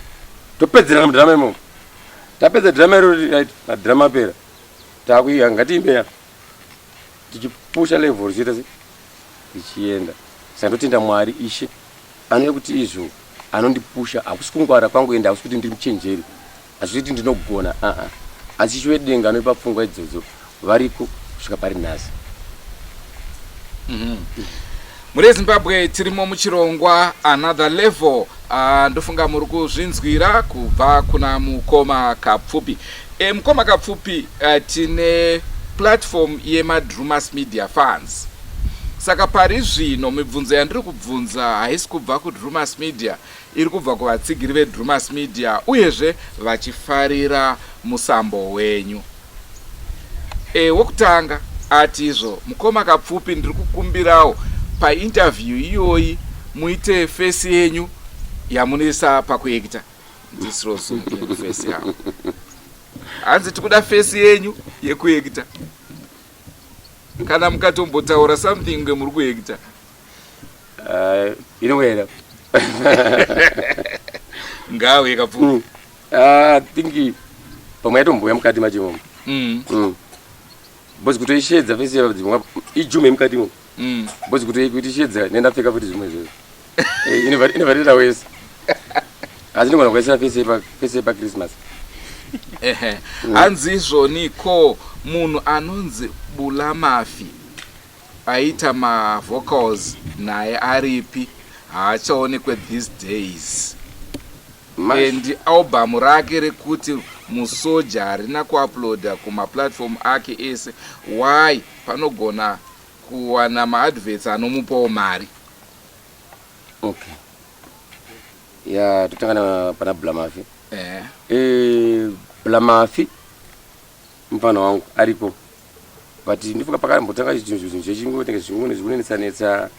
topedzerana mudrama imomo tapedza drama iro right madrama apera takuiya ngatiimbe ya Tichipusha level richiita se richienda. Saka ndotenda Mwari Ishe anouya kuti izvo anondipusha hakusi kungwara kwangu ende hakusi kuti ndiri muchenjeri hazvisi kuti ndinogona aa asi Ishe wedenga anoipa pfungwa idzodzo variko kusvika pari nhasi. Mhuri yeZimbabwe tirimo muchirongwa Another Level. Ndofunga muri kuzvinzwira kubva kuna mukoma Kapfupi. Mukoma Kapfupi, tine platform yemaDrumas Media Fans. Saka pari zvino mibvunzo yandiri kubvunza haisi kubva kuDrumas Media, iri kubva kuvatsigiri veDrumas Media uyezve vachifarira musambo wenyu. Wokutanga ati izvo mukoma Kapfupi ndiri kukumbirawo painterview iyoyi muite face yenyu yamunoisa pakuekita ndisiro zoom in face yavo. Hanzi tikuda face yenyu yekuekita. Kana mukatombotaura something kunge muri kuekita. Inowera. Ngawe Kapfupi. Think pamwe yatombouya mukati macho imomo. Because kutoishedza face yava ijume mukati imomo. Because kutoishedza nendapfeka futi zvimwe izvozvo. Inovarira wese. Asi ndinogona kuisira face yepa face yepa Christmas. Ehe. Hanzi izvoni ko munhu anonzi Bulamafi aita ma vocals naye aripi haachaonekwe these days. And album rake rekuti Musoja harina kuuploader kuma platform ake ese why panogona kuwana maadverts anomupawo mari. Okay. Ya totanga na pana Blamafi. Blamafi mfana wangu ariko. But ndifuka pakambotanga zvinhu zvechingo tinenge zvikunetsa netsa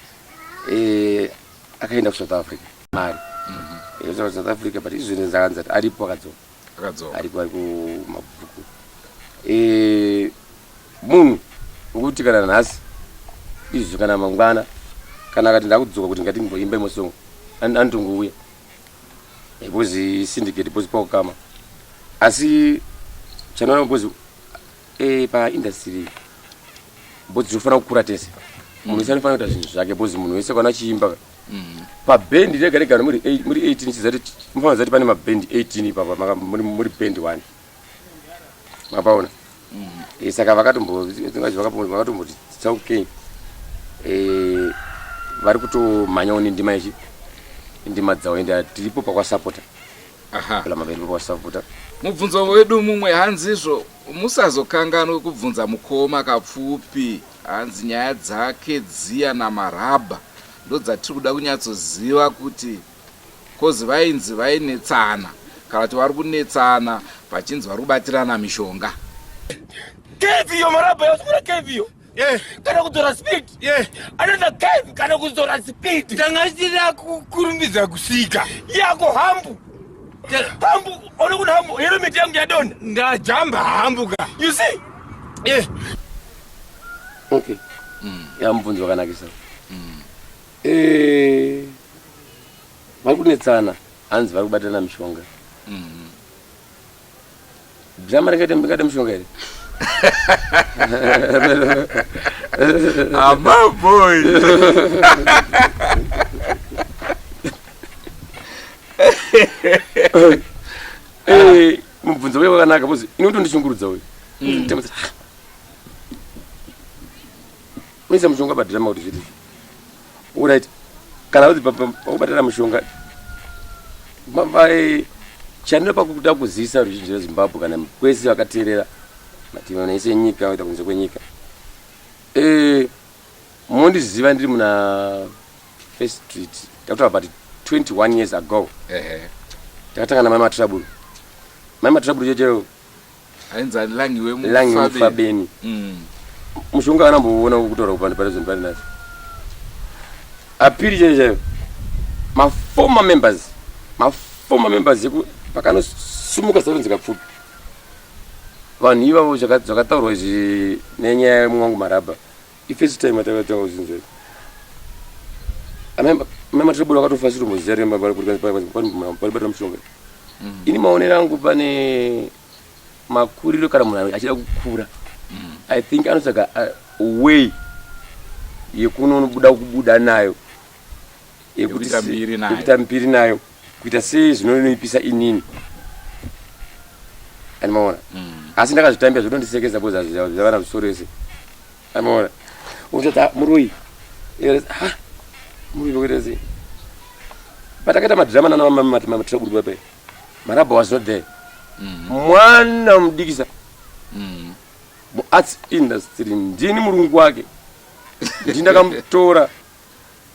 akaenda kuSouth Africa. Mari. South Africa but izvi zvinhu zvakanzi aripo akadzoka. Akadzoka. Aripo ari kumabvuku. Munhu wekuti kana nhasi izvi kana mangwana kana akati ndakudzoka kuti ngatimboimba imwe song anotongouya. Because syndicate because paukama. Asi chanoona because pa industry because tinofanira kukura tese. Munhu wese anofanira kuita zvinhu zvake because munhu wese kana achiimba pabhendi rega rega muri 18 chizati mufanira kuzati pane mabhendi 18 ipapa muri bhendi 1. Mapaona? Saka vakatomboti tsaukei. Vari kutomhanyawo nendima ichi ndima dzavo ende tiripo pakwasapota. Phela maveri pakwasapota. Mubvunzo wedu mumwe hanzi izvo musazokanganwe kubvunza mukoma Kapfupi hanzi nyaya dzake dziya naMarabha ndodzatiri kuda kunyatsoziva kuti kozi vainzi vainetsana kana kuti vari kunetsana pachinzi vari kubatirana mishonga. Keviyo Marabha yasukura keviyo. Kana kudzora speed. Another cave kana kudzora speed. Tanga tisina kukurumbidza kusvika. Yako hambu. Hambu, ona kuna hambu, helmet yangu yadonha. Ndajamba hambu ka. You see? Okay. Ya mubvunzo wakanakisa. Vari kunetsana hanzi vari kubatana mishonga. Drama ringaite mishonga here? Ama boy. Mubvunzo uye wakanaka because ini kutondishungurudza uyu. Unoisa mushonga padrama kuti zviite. Alright. Kana kuti pakubatana mushonga chandinopa kuda kuzivisa ruzhinji rweZimbabwe kana kwese vakateerera mativi mana ese enyika kuita kunze kwenyika. Mondiziva ndiri muna First Street takutaura about 21 years ago. Takatanga namai Matrabulu. Mai Matrabulu chete Ainzi ani Langiwe Langiwe Mufabeni. Mushonga anamboona kutaura kupande pane zvinhu pane nhasi. Apiri chaiyo chaiyo. Ma former members, ma former members eku pakanosumuka zvaronzi Kapfupi. Vanhu ivavo zvakataurwa izvi nenyaya yemwangu Marabha. Ifirst time atakatanga kuzvinzwa. Amai Matrabulu akatofa sitomboziva kuti pari mushonga. Ini maonero angu pane makuriro kana munhu achida kukura. I think anotsvaga way yekunobuda kubuda nayo Yekuita mbiri nayo. yekuita mbiri nayo kuita sei zvinonoipisa inini animaona asi ndakazvitambira zvotondisekesa because hazvavana musoro yese Amaona. Unototi ah, muroyi. Iwe ah, muroyi vokuita sei? But akaita madrama nana mama mati mama tira kurupa pai. Marabha was not there. Mwana mudikisa. Mu arts industry ndini murungu wake. Ndini ndakamutora.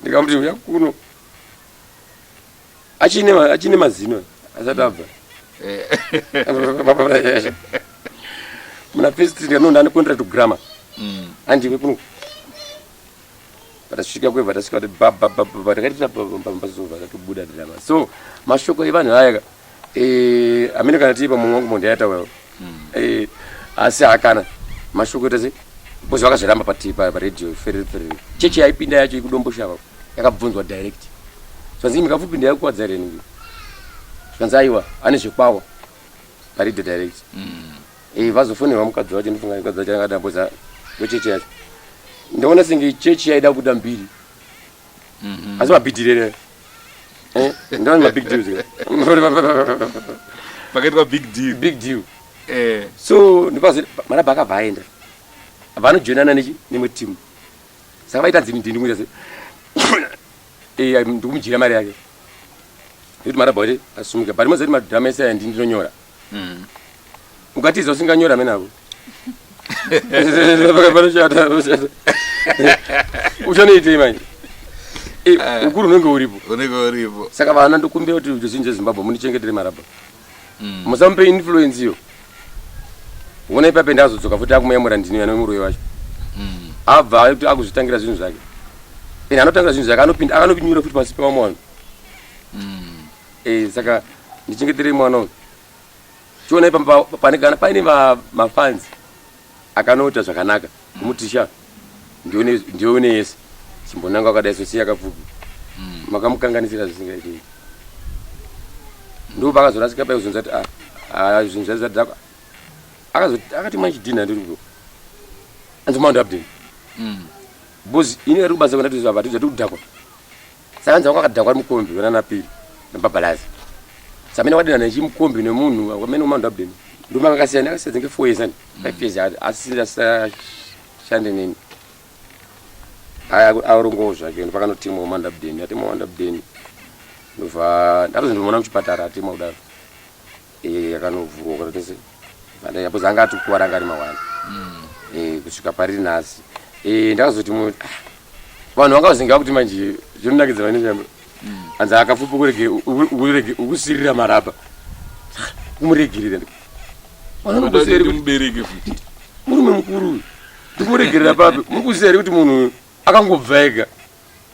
Ndikamuti uya kuno. Achine achine mazino asati abva. Muna first ndikanoona ane contract grammar. Andiwe kuno. Patasvika kwebva tasvika kuti ba ba ba ba takaitira pambazova tatobuda drama. So mashoko evanhu aya ka eh amene kana tiri pamwe wangu mondi ayataura. Eh asi hakana mashoko ita sei? Because vakazviramba pa pa radio ferere ferere. Chechi yaipinda yacho ikudomboshava yakabvunzwa direct. Zvanzi imi kapfupi ndayakukwadza here inini? Zvanzi aiwa ane zvekwawo pa radio direct. Eh vazofonerwa mukadzi wacho ndofunga mukadzi wacho anga adambuza ndochechi yacho. Ndaona senge chechi yaida kuda mbiri. Asi mabig deal here? Eh, ndaona ma big deals. Pakaitwa big deal. Big deal. Eh. So ndipazi marabha akabva aenda. Vanojoinana nechi nemwe team. Saka vaita dzini ndini kuita se. Eh ndikumujira mari yake. Ndikuti marabha kuti asumuke. But mozati madrama ese aya ndini ndinonyora. Ukatiza usinganyora amene ako. Panoshata, panoshata. Uchanoitei manje? Eh, ukuru unenge uripo. Unenge uripo. Saka vana ndokumbira kuti zvinhu zveZimbabwe munichengetere marabha. Musamupe influence iyo. Wona ipapo ndazodzoka futi akumuyamura ndini ano muroyi wacho. Abva akuti akuzvitangira zvinhu zvake. Ende anotangira zvinhu zvake anopinda akanopinyura futi pasi pevamwe vanhu. Eh, saka ndichengeterei mwana uyu. Chiona ipa pane kana paine mafans akanoita zvakanaka kumuti sha ndione ndione yese chimbonanga wakadai so siya kapfupi makamukanganisira zvisingaiti ndo pakazorasika paye kuzonzi ati ah ah zvinhu zvacho zvadhakwa akazoti akati manje chidhinha ndiri kupo anzi mount abden because ini ari kubasa kwandati zvava tiri kudhakwa Saka hanzi wakadhakwa ari mukombi wena napiri nababhalazi. Samene wadina nechimukombi nemunhu wamene umando abdeni. Nduma akasiyana akasiyana dzinge 4 years and 5 years asi asashande neni. Aya arongowo zvake ndopakanotimwa umando abdeni atimwa umando abdeni. Ndobva ndatozomuona muchipatara atimwa kudaro. Eh akanovhurwa kana tese. Vandai apo anga atukuvara anga ari mawani. Eh kusvika pari nhasi. Eh ndakazoti mu ah, vanhu vanga vazinga kuti manje zvinonakidza vane zvambo hanzi akapfupa kurege urege ukusirira marabha kumuregerera vanhu vanokuziva here kuti mubereki futi murume mukuru uyu ndikumuregerera papi muri kuziva here kuti munhu akangobva ega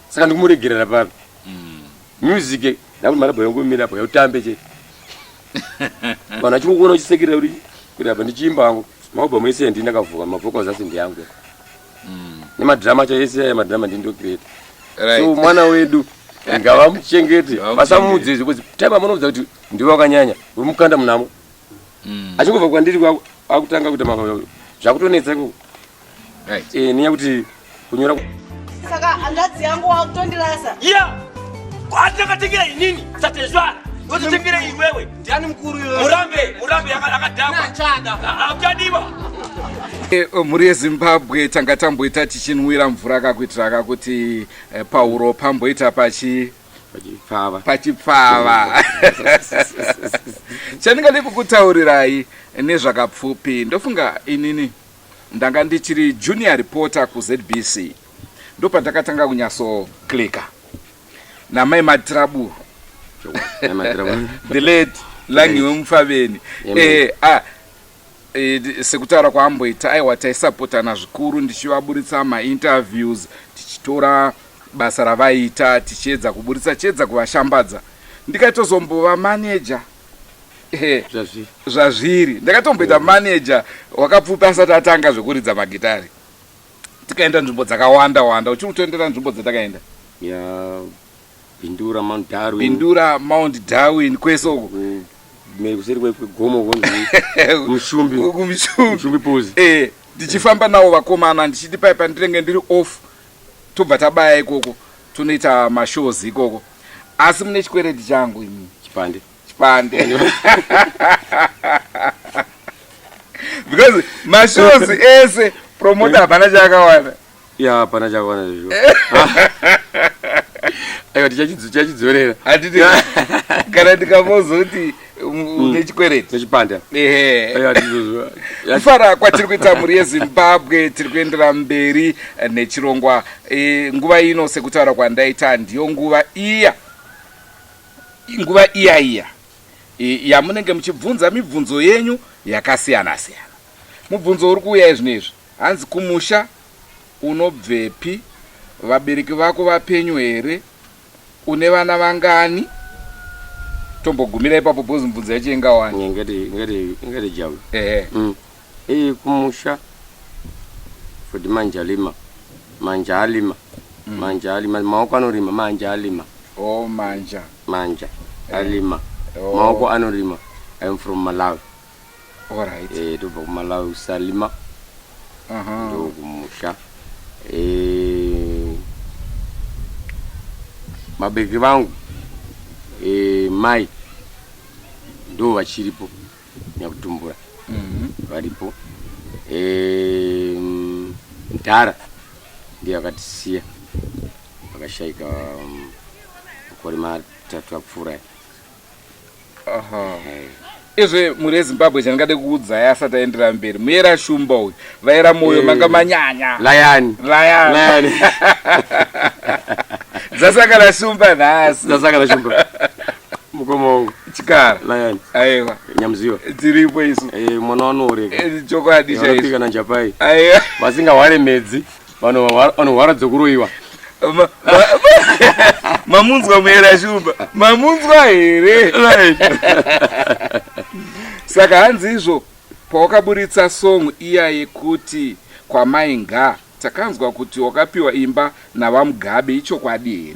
saka ndikumuregerera papi music ndakuti marabha yongomira apo yautambe chete vanhu vachingokuona uchisekerera uri kuti apa ndichiimba hangu maobhamu ese ndini ndakavhuka mavocals asi ndiyangu nemadrama acho ese aya madrama ndini ndocreate Right. so mwana wedu ngavamuchengete Ngavamuchengete. vasamuudze izvi because time amunoudza kuti ndiwe wakanyanya uri mukanda munamo achingobva kwandiri akutanga kuita zvakutonetsa ikoko Right. Eh, nenyaya kuti kunyora Saka hanzvadzi yangu wakutondirasa. Yeah. Kwatakatengira inini satezvara. Wototengera iwewe. Ndiani mukuru iwewe? Murambe, murambe akadhakwa. Nachada. Hakuchadiwa. Eh, mhuri yeZimbabwe tanga tamboita tichinwira mvura kakuitira kakuti eh, pauro pamboita pachi pachipfava pachipfava chandingade kukutaurirai nezvakapfupi ndofunga inini ndanga ndichiri junior reporter kuZBC ndopandakatanga kunyasoklika namai Matiraburu the late Langiwe Mufaveni eh, ah, eh, sekutaura kwaamboita aiwa taisapotana zvikuru ndichivaburitsa mainterviews tichitora basa ravaiita tichiedza kuburitsa chiedza kuvashambadza ndikatozombova manager Eh, Zvazviri. zvazviri ndakatomboita manager wakapfupi asati atanga zvekuridza magitari tikaenda nzvimbo dzakawanda wanda uchiri kutoendera nzvimbo dzatakaenda Ya Bindura Mount Darwin. Bindura Mount Darwin kwese uko Kuseri kwegomo kunzi Mushumbi. Kumushumbi. Mushumbi Pose. Eh, Ndichifamba nawo vakomana ndichiti pai pandinenge ndiri off tobva tabaya ikoko tonoita mashows ikoko. Asi mune chikwereti changu imi. Chipande. Chipande. Because mashows ese promoter hapana chaakawana. Ya hapana chaakawana izvo. Aiwa tichachidzorera. Handiti kana ndikambozoti une chikwereti. Nechipande. Ehe. Aiwa ndizvozvo. Kufara kwatiri kuita mhuri yeZimbabwe tiri kuendera mberi nechirongwa e, nguva ino sekutaura kwandaita ndiyo nguva iya nguva iya iya e, yamunenge muchibvunza mibvunzo yenyu yakasiyana siyana. Mubvunzo uri kuuya izvino izvi hanzi kumusha unobvepi vabereki vako vapenyu here une vana vangani tombogumira ipapo because mibvunzo yacho ingawani Ingati jawi. Ehe. Eh kumusha for the manjalima. Manjalima. Manjalima maoko anorima manjalima. Oh manja. Manja alima. Oh. Maoko anorima. I am from Malawi. All right. Eh tobva kuMalawi Salima. Ndokumusha. Eh vabereki vangu eh mai ndo vachiripo nyakutumbura. Varipo. Eh mdhara ndiye akatisiya akashaika makore 3 apfuura. Aha. Izve mhuri yeZimbabwe chandingade kuudzai asati aendera mberi muyera Shumba uyu vaera moyo manga manyanya Lion. Lion. Lion. Dzasangana Shumba nhasi. Dzasangana Shumba. Mukoma wangu. Chikara. Lion. Aiwa. Nyamziwa. Tiripo isu. Mwana wanooreka. Chokwadi chaicho. Vanopika naNjapai. Aiwa. Vasingahware medzi vanohwara dzokuroiwa. Mamunzwa muyera Shumba. Mamunzwa here? Saka hanzi izvo pawakaburitsa song iya yekuti kwamai nga takanzwa kuti wakapiwa imba navaMugabe ichokwadi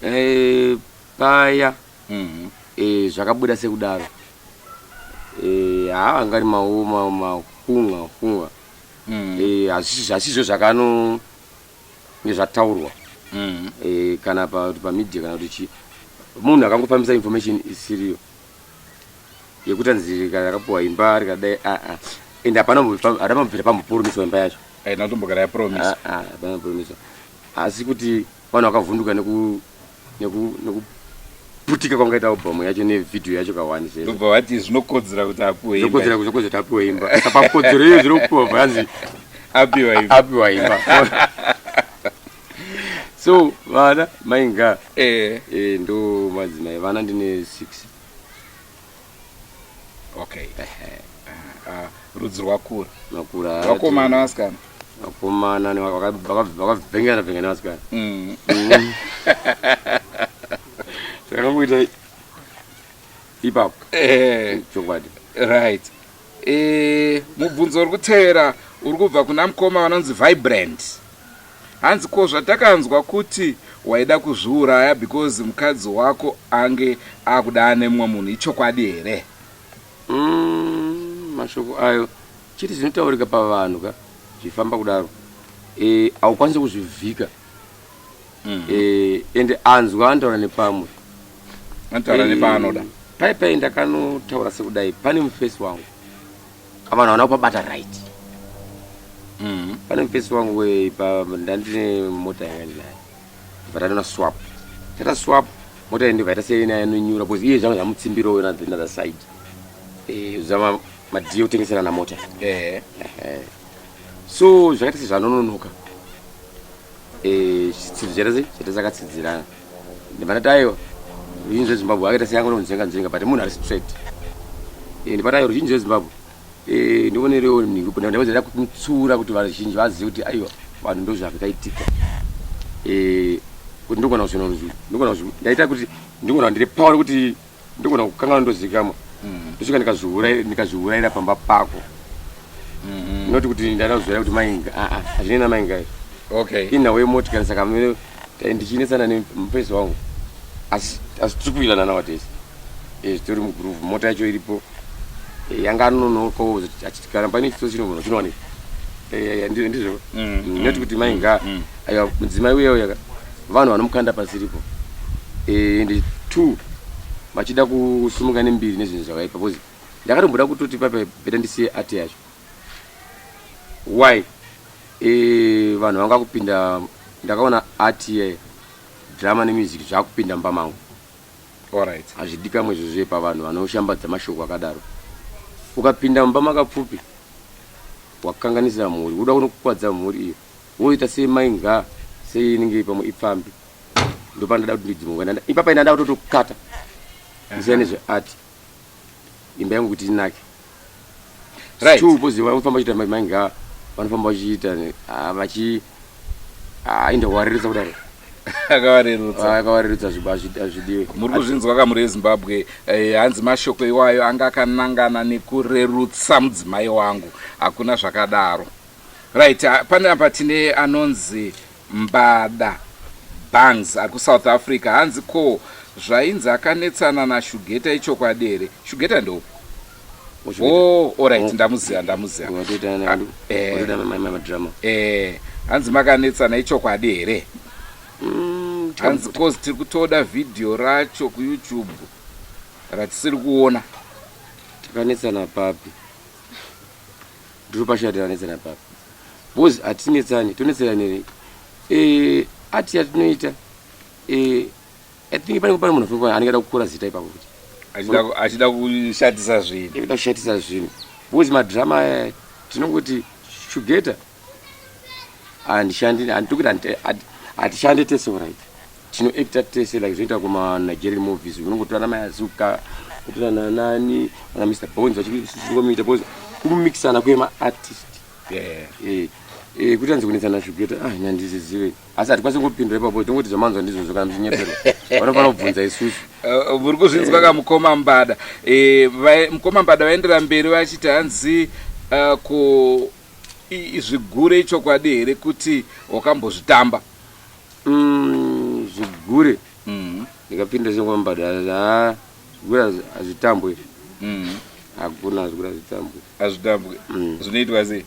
here? Paya zvakabuda sekudaro. Haa angari makunga kunga. Hazvisizvo zvakano nezvataurwa. Kana pa media kana kuti chi munhu akangofambisa information isiriyo yekuti anzi rakapiwa imba rikadai a a ende hapana hapana pambopromiswa imba yacho. Haina kutombogara yapromiswa. Hapana promiswa. Asi kuti vanhu vakavhunduka nekuputika kwangaita album yacho nevideo yacho kawani zvese. Ndobva vati zvinokodzera kuti apiwe imba. Zvinokodzera kuti apiwe imba. Saka pakodzero iyo zviri kupiwa bvanzi apiwa imba. Apiwa imba. So vana mainga ndo madzimai vana ndine 6. Okay. Rudzi rwakura. Rwakura. Vakomana vasikana. Vakomana vakavhengana vhengana vasikana. Takangoita ipapo. Chokwadi. Right. Mubvunzo uri kutevera uri kubva kuna mukoma vanonzi Vibrant. Hanzi ko zvatakanzwa kuti waida kuzviuraya because mukadzi wako ange akuda nemumwe munhu ichokwadi here? Mashoko ayo chete zvinotaurika pavanhu ka zvifamba kudaro. Haukwanisi kuzvivhika. Ende anzwa anotaura nepamwe. Anotaura nepaanoda. Pai pai ndakanotaura sekudai pane mufesi wangu. Vanhu havana kupabata right. Pane mufesi wangu ndandine mota yanga ndinayo. Ndibva tatoona swap. Tata swap mota iyi ndibva yaita seina yanonyura because iye zvanga zvamutsimbirawo na the other side. Zama madhiyo kutengeserana mota. So zvakaita sezvanononoka. Chitsidzo chaita sei? Chaita sakatsidzirana. Ndibva ndati aiwa ruzhinji rweZimbabwe akaita seangononzvenga nzvenga but munhu ari straight. Ndibva ndati aiwa ruzhinji rweZimbabwe ndionerewo nhingi ndabva kumutsiura kuti vazhinji vazive kuti aiwa vanhu ndozvakaitika. Kuti ndogona kuzvino ndogona kuzvi ndaita kuti ndogona ndiri power kuti ndogona kukangana ndozikamwa. Ndosvika ndikazviurayira pamba pako. Not kuti ndakazoya kuti mainga hazvinei namainga izvi. Okay. Inhau yemotikari saka mene ndichinetsana nemufesi wangu asi tiri kuwirirana nowadays. Zvitori mugroove mota yacho iripo. Yanga anonokawo achiti kana paine chitsotsi chinogona chinowanikwa. Eh, eh, ndizvo Not kuti mai nga aiwa mudzimai uya uya ka, vanhu vanomukanda pasiripo. Ende two vachida kusumuka nembiri nezvinhu zvakaipa because ndakatomboda kutoti papa better ndisiye art yacho. Why? Vanhu vanga kupinda ndakaona art ye drama nemusic zvakupinda mumba mangu. Alright. Hazvidikamwe izvozvo pavanhu vanoshambadza mashoko akadaro. Ukapinda mumba makapfupi wakanganisira mhuri, uda kunokukwadza mhuri iyo woita sei mai ngaa sei inenge pamwe ipfambi. Ndopandada kuti ndidzimunga ipapa ina ndada kutotokata ndisiyane nezveart imba yangu kuti inake. Right. Two because vanofamba vachiita mai ngaa vanofamba vachiita ah, vachi ah, indawarerutsa kudaro. Akavarerutsa. Ah, akavarerutsa hazvidiwe. Muri kuzvinzwa kamuri yeZimbabwe hanzi mashoko iwayo anga akanangana nekurerutsa mudzimai wangu. Hakuna zvakadaro. Right, pane apa tine anonzi Mbada Bangs ari kuSouth Africa hanzi ko zvainzi akanetsana naShugeta ichokwadi here? Shugeta ndeupi? Oh, alright, ndamuziva, ndamuziva. Hanzi makanetsana ichokwadi here? Hanzi cause tiri kutoda video racho kuYouTube ratisiri kuona. Takanetsana papi? Ndiri pashati takanetsana papi? Because hatinetsani, tonetseranei? Ati yatinoita I think pane pane munhu anenge ada kukura zita ipapo kuti achida kushatisa zvinhu. Achida kushatisa zvinhu. Because madrama aya tinongoti Shugeta handishandi handikuti hatishande tese right. Tinoacta tese like zvinoita kuma Nigerian movies unongotora na Mayazuka kutora na nani na Mr Bones vachingomuita because kumixana kwema artist. Kuti anzi kunetsana Shugeta ah nyandizizive. Asi hatikwanisi kupindura ipapo tongoti zvamanzwa ndizvozvo kana muchinyeperwa. Vanofanira kubvunza isusu. Muri kuzvinzwa ka mukoma Mbada. Mukoma Mbada vaendera mberi vachiti hanzi ko zvigure ichokwadi here kuti wakambozvitamba? Zvigure. Ndikapinda sengoma Mbada, zvigure hazvitambwe. Hakuna zvigure hazvitambwe. Hazvitambwe. Zvinoitwa sei?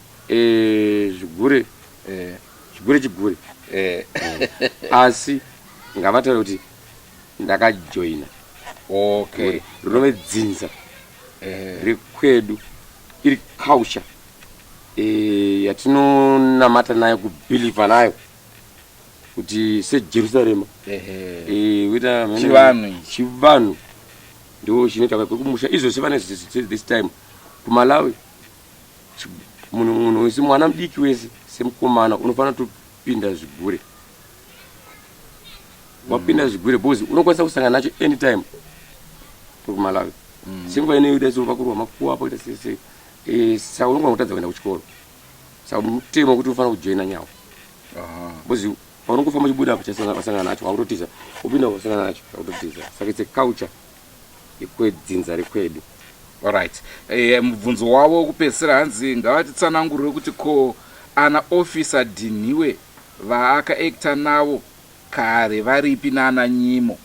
Zvigure. Chigure chigure. Asi ngavataure kuti ndakajoina. Okay. Rinove dzinza rekwedu iri culture yatinonamata nayo, kubhilivha nayo kuti seJerusarema. Kuita Chivanhu ichi. Chivanhu ndo chinoita kwekumusha izvo sevane this time kuMalawi. Munhu wese mwana mudiki wese semukomana unofanira kutopinda zvigure. Wapinda zvigure because unokwanisa kusangana nacho anytime kuMalawi. Senguva ino yoda so vakurwa makuwa apo kuita sei sei. Saka unogona kutadza kuenda kuchikoro. Saka mutemo wekuti unofanira kujoina nyawo. Because paunongofamba uchibuda apo wasangana nacho wakutotiza. Upinda wasangana nacho wakutotiza. Saka it's a culture yekwedzinza rekwedu. Alright. Mubvunzo wavo wekupedzisira hanzi ngavatitsanangurire kuti ko ana officer Dinhiwe vaaka actor navo kare varipi nana Nyimo?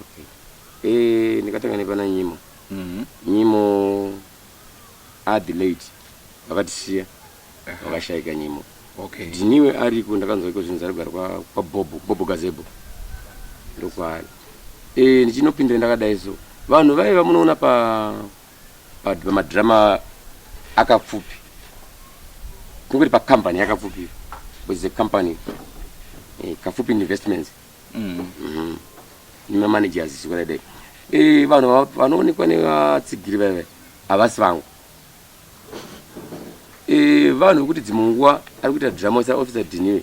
Okay. Ndingatanga nepana Nyimo. Nyimo are the late vakatisiya vakashaika Nyimo. Okay. Diniwe ariko ndakanzwa iko zvinzi arikugara kwa Bobo, Bobo Gazebo. Ndokwaari. Ndichinopindira ndakadai so. Vanhu vaiva munoona pa madrama akapfupi. Kungoti pa company yakapfupi. Was a company. Kapfupi Investments. Nema managers zvakadai. Vanhu vanoonekwa nevatsigiri vaiva havasi vangu. Vanhu vekuti dzimwe nguva ari kuita drama sa officer Diniwe.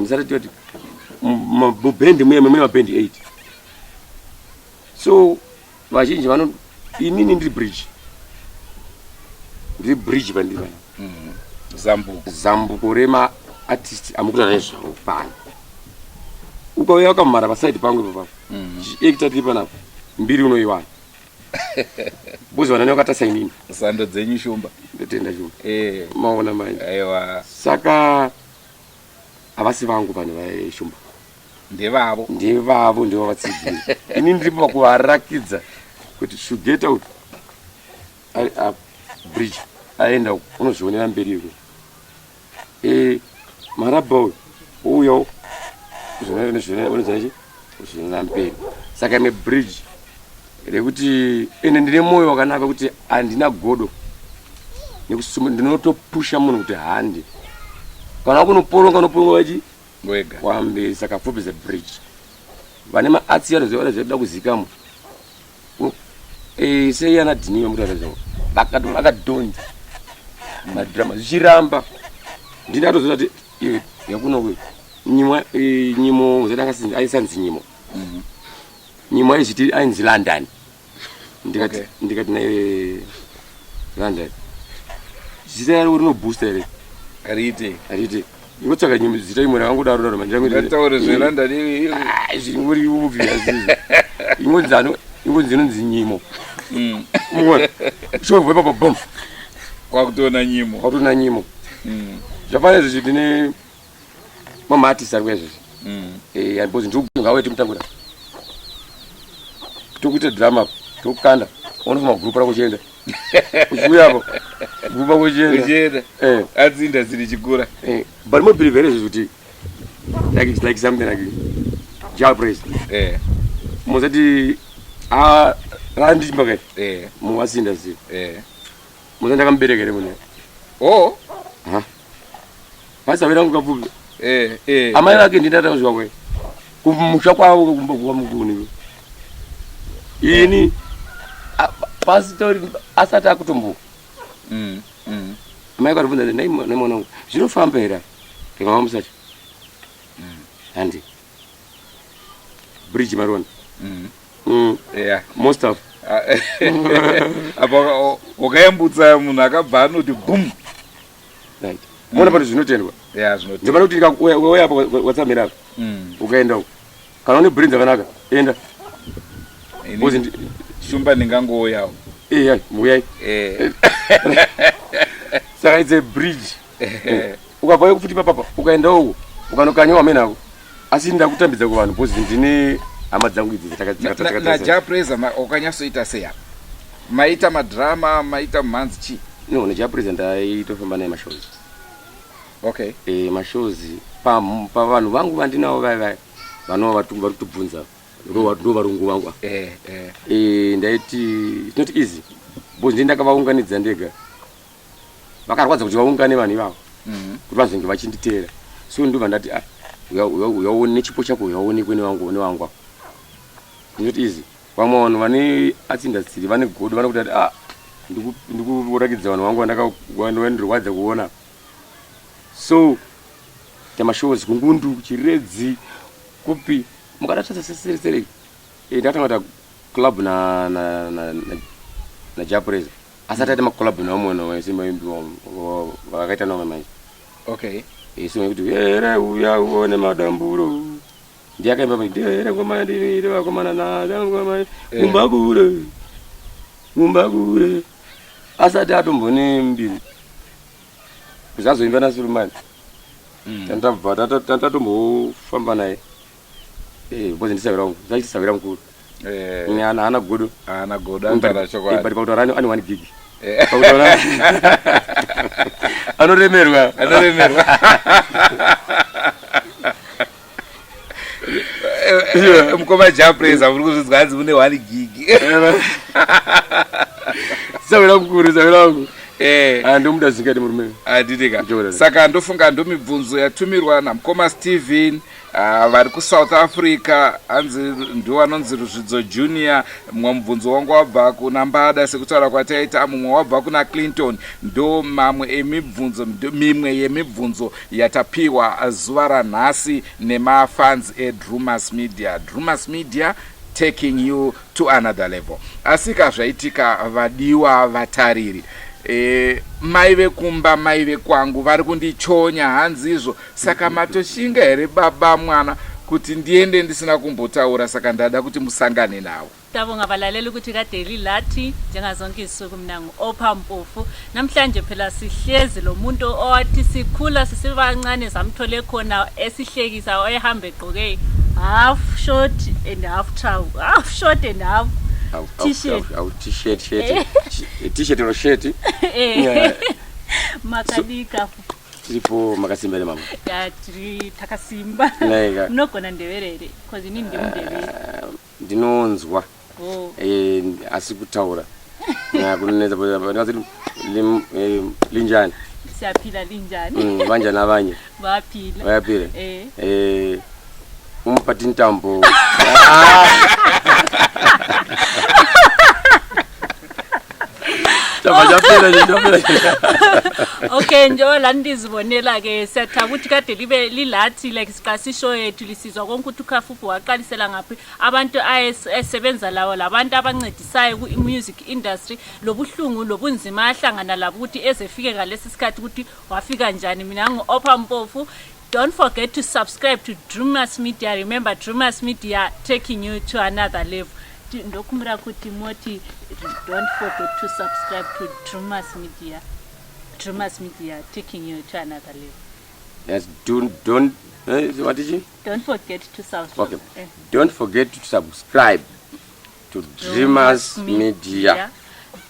Ndisati toti mubhendi muye mune mabhendi 8. So vazhinji vano inini ndiri bridge. Ndiri bridge pandiri pana. Zambuko. Zambuko rema artist amukuta nezvavo pano. Ukauya wakamhara pa side pangu ipapo. Chiactor tiri panapa. Mbiri unoiwana. Because vanani vakatarisa inini. Sando dzenyu Shumba. Ndotenda Shumba. Maona manje. Aiwa. Saka havasi vangu vanhu vaShumba. Ndevavo. Ndevavo ndivo vatsigiri. Ini ndiripo pakuvarakidza kuti Shugeta uyu ari up bridge aenda uko unozvionera mberi iko. Eh, marabha uyu ouyawo zvinoona mberi saka ime bridge rekuti ende ndine mwoyo wakanaka kuti handina godo nekusuma ndinotopusha munhu kuti handi kana wakunoporonga unoporonga vachi wega wamberi saka pfupi the bridge vane maatsi anoziva vanoziva kuda kuzikamwa Eh, sei ana dhini vamutaura zvavo vakadhonza madrama zvichiramba ndini atoziva kuti iwe yakuno nyimo eh, nyimo zati aisanzi nyimo mhm. nyimo aizviti ainzi london ndikati ndikati naye london zita yaro rinobooster here riite riite ingotsvaka nyimo zita imwe rakangodaro daro mandiraure zvelondon ah, zvingori obvious ingonzi ano ingonzi inonzi nyimo mm. shobva ipapa bom kwakutoona nyimo kwakutoona nyimo mm. zvafanira izvi tine mamaartist ari kuya izvezvi mm. eh, because ndikungaweti mutangura tokuita drama tokukanda unofuma group rako uchienda uchiuya apo group rako uchienda eh. asi industry ichikura eh. but mobelieve here izvezvi kuti like it's like something like jail praise eh muzati ah randi mbakai eh muwasinda zi eh muzati ndakamubereka here mune oh ha pasawira ngukapfupi eh eh amai vake ndindatanga kusvika kwe kumusha kwavo kumba kwa mukuni ini pasitori asati akutombuka mm, mm. Mai varibvunza ndai nemwana wangu zvinofamba here ndikava musacha mm. handi bridge mariona mm. mm. yeah. most of ah, apa wakayambutsa munhu akabva anoti bum right mona pano zvinotendwa yeah, zvinotendwa ndipano kuti ukauya apo watsamira apa mm. ukaenda uko kana une brain dzakanaka enda shumba ndingangouyawo iya muyai eh. saka it's a bridge eh. ukabva futi papapa ukaenda uko ukanokanyawa amene ako asi ndakutambidza kuvanhu because ndine hama dzangu idzi najapresa wakanyatsoita sei apa maita madrama maita mhanzi chii no najapresa ndaitofamba naye mashows okay e, mashows pavanhu pa vangu vandinawo vaya vaya vanova vari kutobvunza ndo varungu vangu eh, eh. E, ndaiti it's not easy because ndi ndakavaunganidza ndega vakarwadza kuti vaungane vanhu ivavo mhm. kuti vazenge vachinditeera so ndobva ndati ah, uyaone nechipo chako uyaonekwe nevangu nevangu ava not easy vamwe vanhu vane arts industry vane godo vanokuti ati ah ndikurakidza vanhu vangu vandirwadza kuona so tamashows kungundu chiredzi kupi mukadatsatsa sesereserei eh, ndakatanga kuita club na na na na, na japreza asati aita macollab nevamwe vanhu vakaita navamwe manje okay eh, so kuti here uya uone madamburo ndiye akaimba manje here ngoma yandinoita vakomana naangoma eh. kumba kure kumba kure asati atombone mbiri zvazoimba nasurumani mm. Tantabva tatombofamba naye eh because ndisawira wangu zvachi sawira mukuru. Eh. Ni ana ana godo. Ana godo anotaura chokwadi. But pakutaura ane 1 gig. Eh. Pakutaura anoremerwa. Anoremerwa. Mukoma Japreza muri kuzvinzwa hanzi mune 1 gig. Sawira mukuru, sawira wangu. Eh. Ah, ndomuda zvingaite murume. Handiti ka. Saka ndofunga ndomibvunzo yatumirwa namukoma Steven uh, vari kuSouth Africa hanzi ndiwo anonzi Ruzvidzo Junior. Mumwe mubvunzo wangu wabva kuna Mbada sekutaura kwataita, mumwe wabva kuna Clinton. Ndo mamwe emibvunzo, mimwe yemibvunzo yatapiwa zuva ranhasi nemafans eDrumas Media. Drumas Media taking you to another level. Asika zvaitika vadiwa vatariri e, mai vekumba mai vekwangu vari kundichonya hanzi izvo saka matoshinga here baba mwana kuti ndiende ndisina kumbotaura saka ndada kuti musangane navo. Siyabonga balaleli ukuthi kade lilathi njengazonke izinsuku mina ngu-Opha Mpofu namhlanje phela sihlezi lo muntu owathi sikhula sisibancane samthole khona esihlekisa oyehamba egqoke half short and half trow half short and half t-shirt t-shirt shirt t-shirt or shirt eh. Yeah. Makadika. Tiripo makasimba here mama? Ya tiri takasimba. Naika. Munogona ndevere here? Cause inini ndimundevere. Ndinonzwa. Oh. Eh, asi kutaura. Na kunonetsa ndingazi lim eh, linjani. Siyaphila linjani? Vanjani abanye? Bayaphila. Bayaphila. Eh. Eh umphathintambo. Chabva chapera nje chapera. Okay njengoba lani lizibonela ke siyathaba ukuthi kade libe lilathi like siqasa ishow yethu lisizwa konke ukuthi uKafupi waqalisela ngaphi abantu ayesebenza lawo labantu abancedisayo ku-music industry lobuhlungu lobunzima ahlangana labo ukuthi ezefike ngalesi sikhathi ukuthi wafika njani. Mina ngu-Opa Mpofu. Don't forget to subscribe to Drewmas Media. Remember, Drewmas Media taking you to another level. Ndokumbira kuti moti don't forget to subscribe to Drewmas Media. Drewmas Media taking you to another level. Yes, don't what did you? Don't forget to subscribe. Okay. Don't forget to subscribe to Drewmas Media.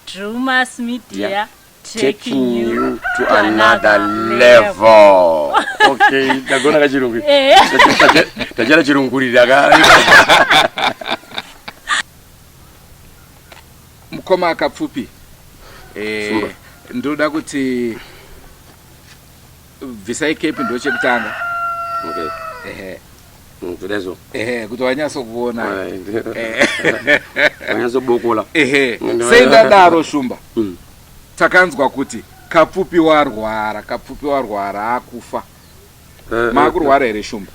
Drewmas Media. Yeah. Taking you to another level. Okay, ndagona kachirungu. Tachara chirungurira ka. Mukoma Kapfupi. Simba. Ndoda kuti bvisai kepi ndochekutanga. Okay. Ehe. Todezo. Ehe, kuti wanyatsokuona. Wanyatsobokola. Ehe. Sei ndadaro Shumba? Takanzwa kuti Kapfupi warwara, Kapfupi warwara akufa. Makurwara here Shumba?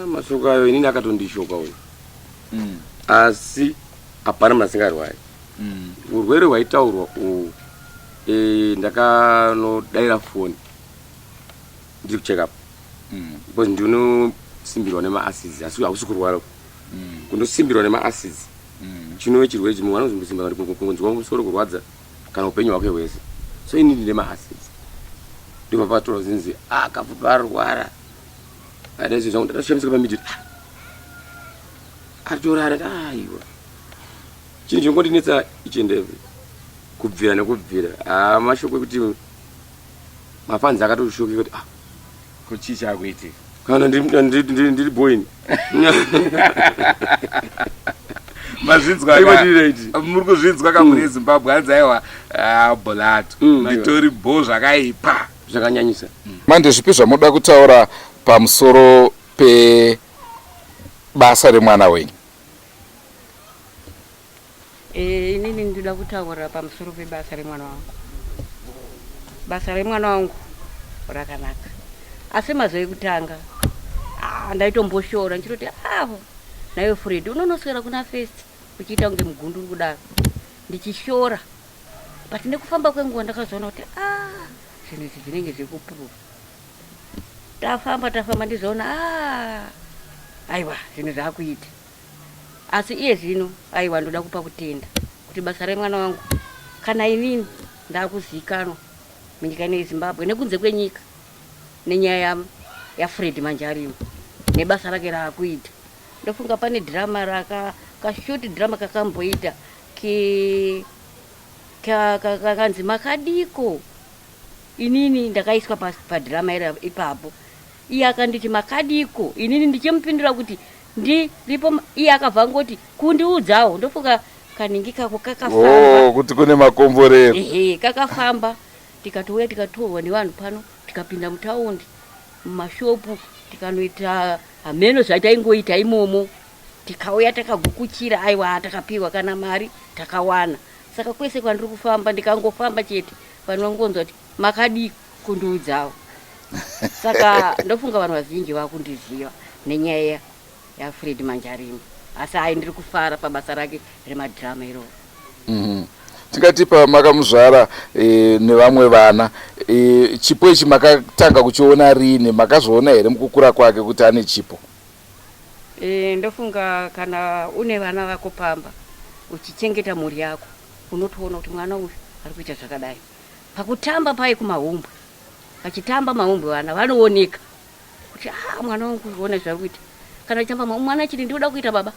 Mashoko ayo inini akatondishoka uyu. Asi hapana munhu asingarwari. Urwere hwaitaurwa uhu ndakanodaira foni ndiri kucheck up. Because ndinosimbirwa nemaacids, asi hausi kurwara. Kundosimbirwa nemaacids. Chinove chirwere chimwe vanozombosimba kunzwa musoro kurwadza kana upenyu hwake hwese. So inini ndine maacids. Ndobva patorwa zinzi Kapfupi arwara. Adaizvo zvangu ndakashamisika pamidhi. Aritorara aiwa. Chinhu chinongondinetsa each and every kubvira nekubvira. Mashoko ekuti mafanzi akatoshokeka kuti Kuchii chakuitika? Kana ndiri boyini. Mazvinzwa Aiwa, ka? ndiri right. Muri kuzvinzwa ka mune Zimbabwe hanzi aiwa, bholato. Nditori bho zvakaipa. Zvakanyanyisa. Manje zvipi zvamunoda kutaura pamusoro pebasa remwana wenyu? Inini ndinoda kutaura pamusoro pebasa remwana wangu. Basa remwana wangu rakanaka, asi mazuva ekutanga ndaitomboshora ndichitoti naiwe Fred unonoswera kuna first uchiita kunge mugunduru kudaro, ndichishora. But nekufamba kwenguva ndakazoona kuti zvinhu izvi zvinenge zvekuprova. Tafamba tafamba ndizoona aiwa zvinhu zvakuita. Asi iye zvino aiwa ndoda kupa kutenda kuti basa remwana wangu kana inini ndakuzikanwa munyika ino yeZimbabwe nekunze kwenyika nenyaya yaFred Manjarimo nebasa rake raakuita. Ndofunga pane drama raka kashort drama kakamboita kakanzi makadiko. Inini ndakaiswa padrama iri ipapo. Iye akanditi makadiko, inini ndichimupindura kuti ndiripo. Iye akabva angoti kundiudzawo. Ndofunga kaningi kako kakafamba. Oh, kuti kune makomborero. Ehe, kakafamba. Tikatouya tikatorwa nevanhu pano, tikapinda mutaundi mumashopu, tikanoita hameno zvataingoita imomo. Tikauya takagukuchira, aiwa takapiwa kana mari takawana. Saka kwese kwandiri kufamba ndikangofamba chete vanhu vangonzwa kuti makadii kundiudzawo. Saka ndofunga vanhu vazhinji vakundiziva nenyaya yaFred Manjarimo, asi hai ndiri kufara pabasa rake remadhirama iroro. Tingati pamakamuzvara nevamwe vana, chipo ichi makatanga kuchiona rini? Makazviona here mukukura kwake kuti ane chipo? Ndofunga kana une vana vako pamba uchichengeta mhuri yako unotoona kuti mwana uyu ari kuita zvakadai. Pakutamba paye kumahumbwe, vachitamba mahumbwe vana vanooneka kuti mwana wangu uone zvaari kuita. Kana achitamba mwana achiti ndinoda kuita baba,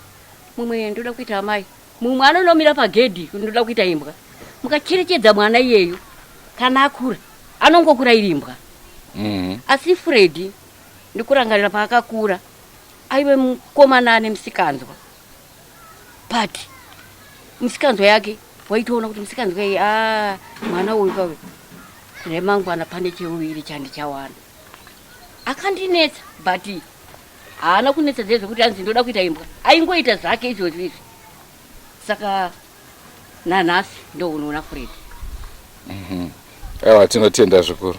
mumwe ndinoda kuita amai, mumwe anonomira pagedhi ndinoda kuita imbwa. Mukacherechedza mwana iyeyu kana akura Anongokura iri imbwa. Asi Freddy ndikurangarira paakakura aive mukomana ane misikanzwa but misikanzwa yake waitoona kuti misikanzwa iyi a mwana uyu kauyu remangwana pane cheuviri chandichawana. Akandinetsa but haana kunetsa zve zvekuti anzi ndoda kuita imbwa aingoita zvake izvozvo izvi saka nanhasi ndounoona Fred. Aiwa tinotenda zvikuru.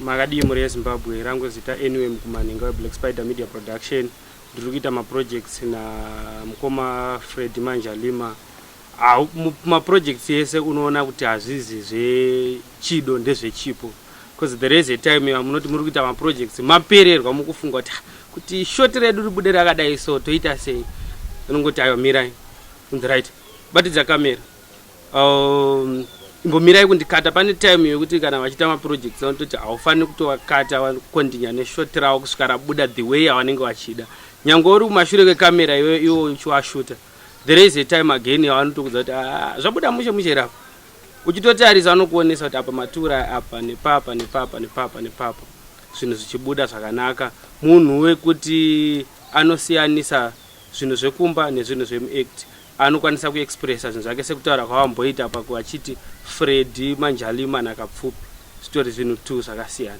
Makadii mhuri yeZimbabwe, rangu zita Anyway Mukumanhinga weBlack Spider Media Production. Ndiri kuita maprojects namukoma Freddy Manjalima. Maprojects ese unoona kuti hazvizi zvechido ndezvechipo because there is a time yamunoti muri kuita maprojects mapererwa mukufunga kuti ah, kuti shoti redu ribude rakadai so toita sei unongoti ayo mirai unzi right batidza kamera imbomirai kundikata pane time yekuti kana vachiita maprojects vanototi haufaniri kutovakata vakondinya neshoti ravo kusvika rabuda the way yavanenge vachida nyange uri kumashure kwekamera iwe iwo uchiwashuta there is a time again yavanotokudza kuti ah, zvabuda mushe mushe here apa uchitotarisa vanokuonesa kuti apa matura apa nepapa nepapa nepapa nepapa zvinhu zvichibuda zvakanaka munhu wekuti anosiyanisa zvinhu zvekumba nezvinhu zvemuact anokwanisa kuexpressa zvinhu zvake sekutaura kwavamboita apa vachiti Freddy Manjalima naKapfupi zvitori zvinhu two zvakasiyana.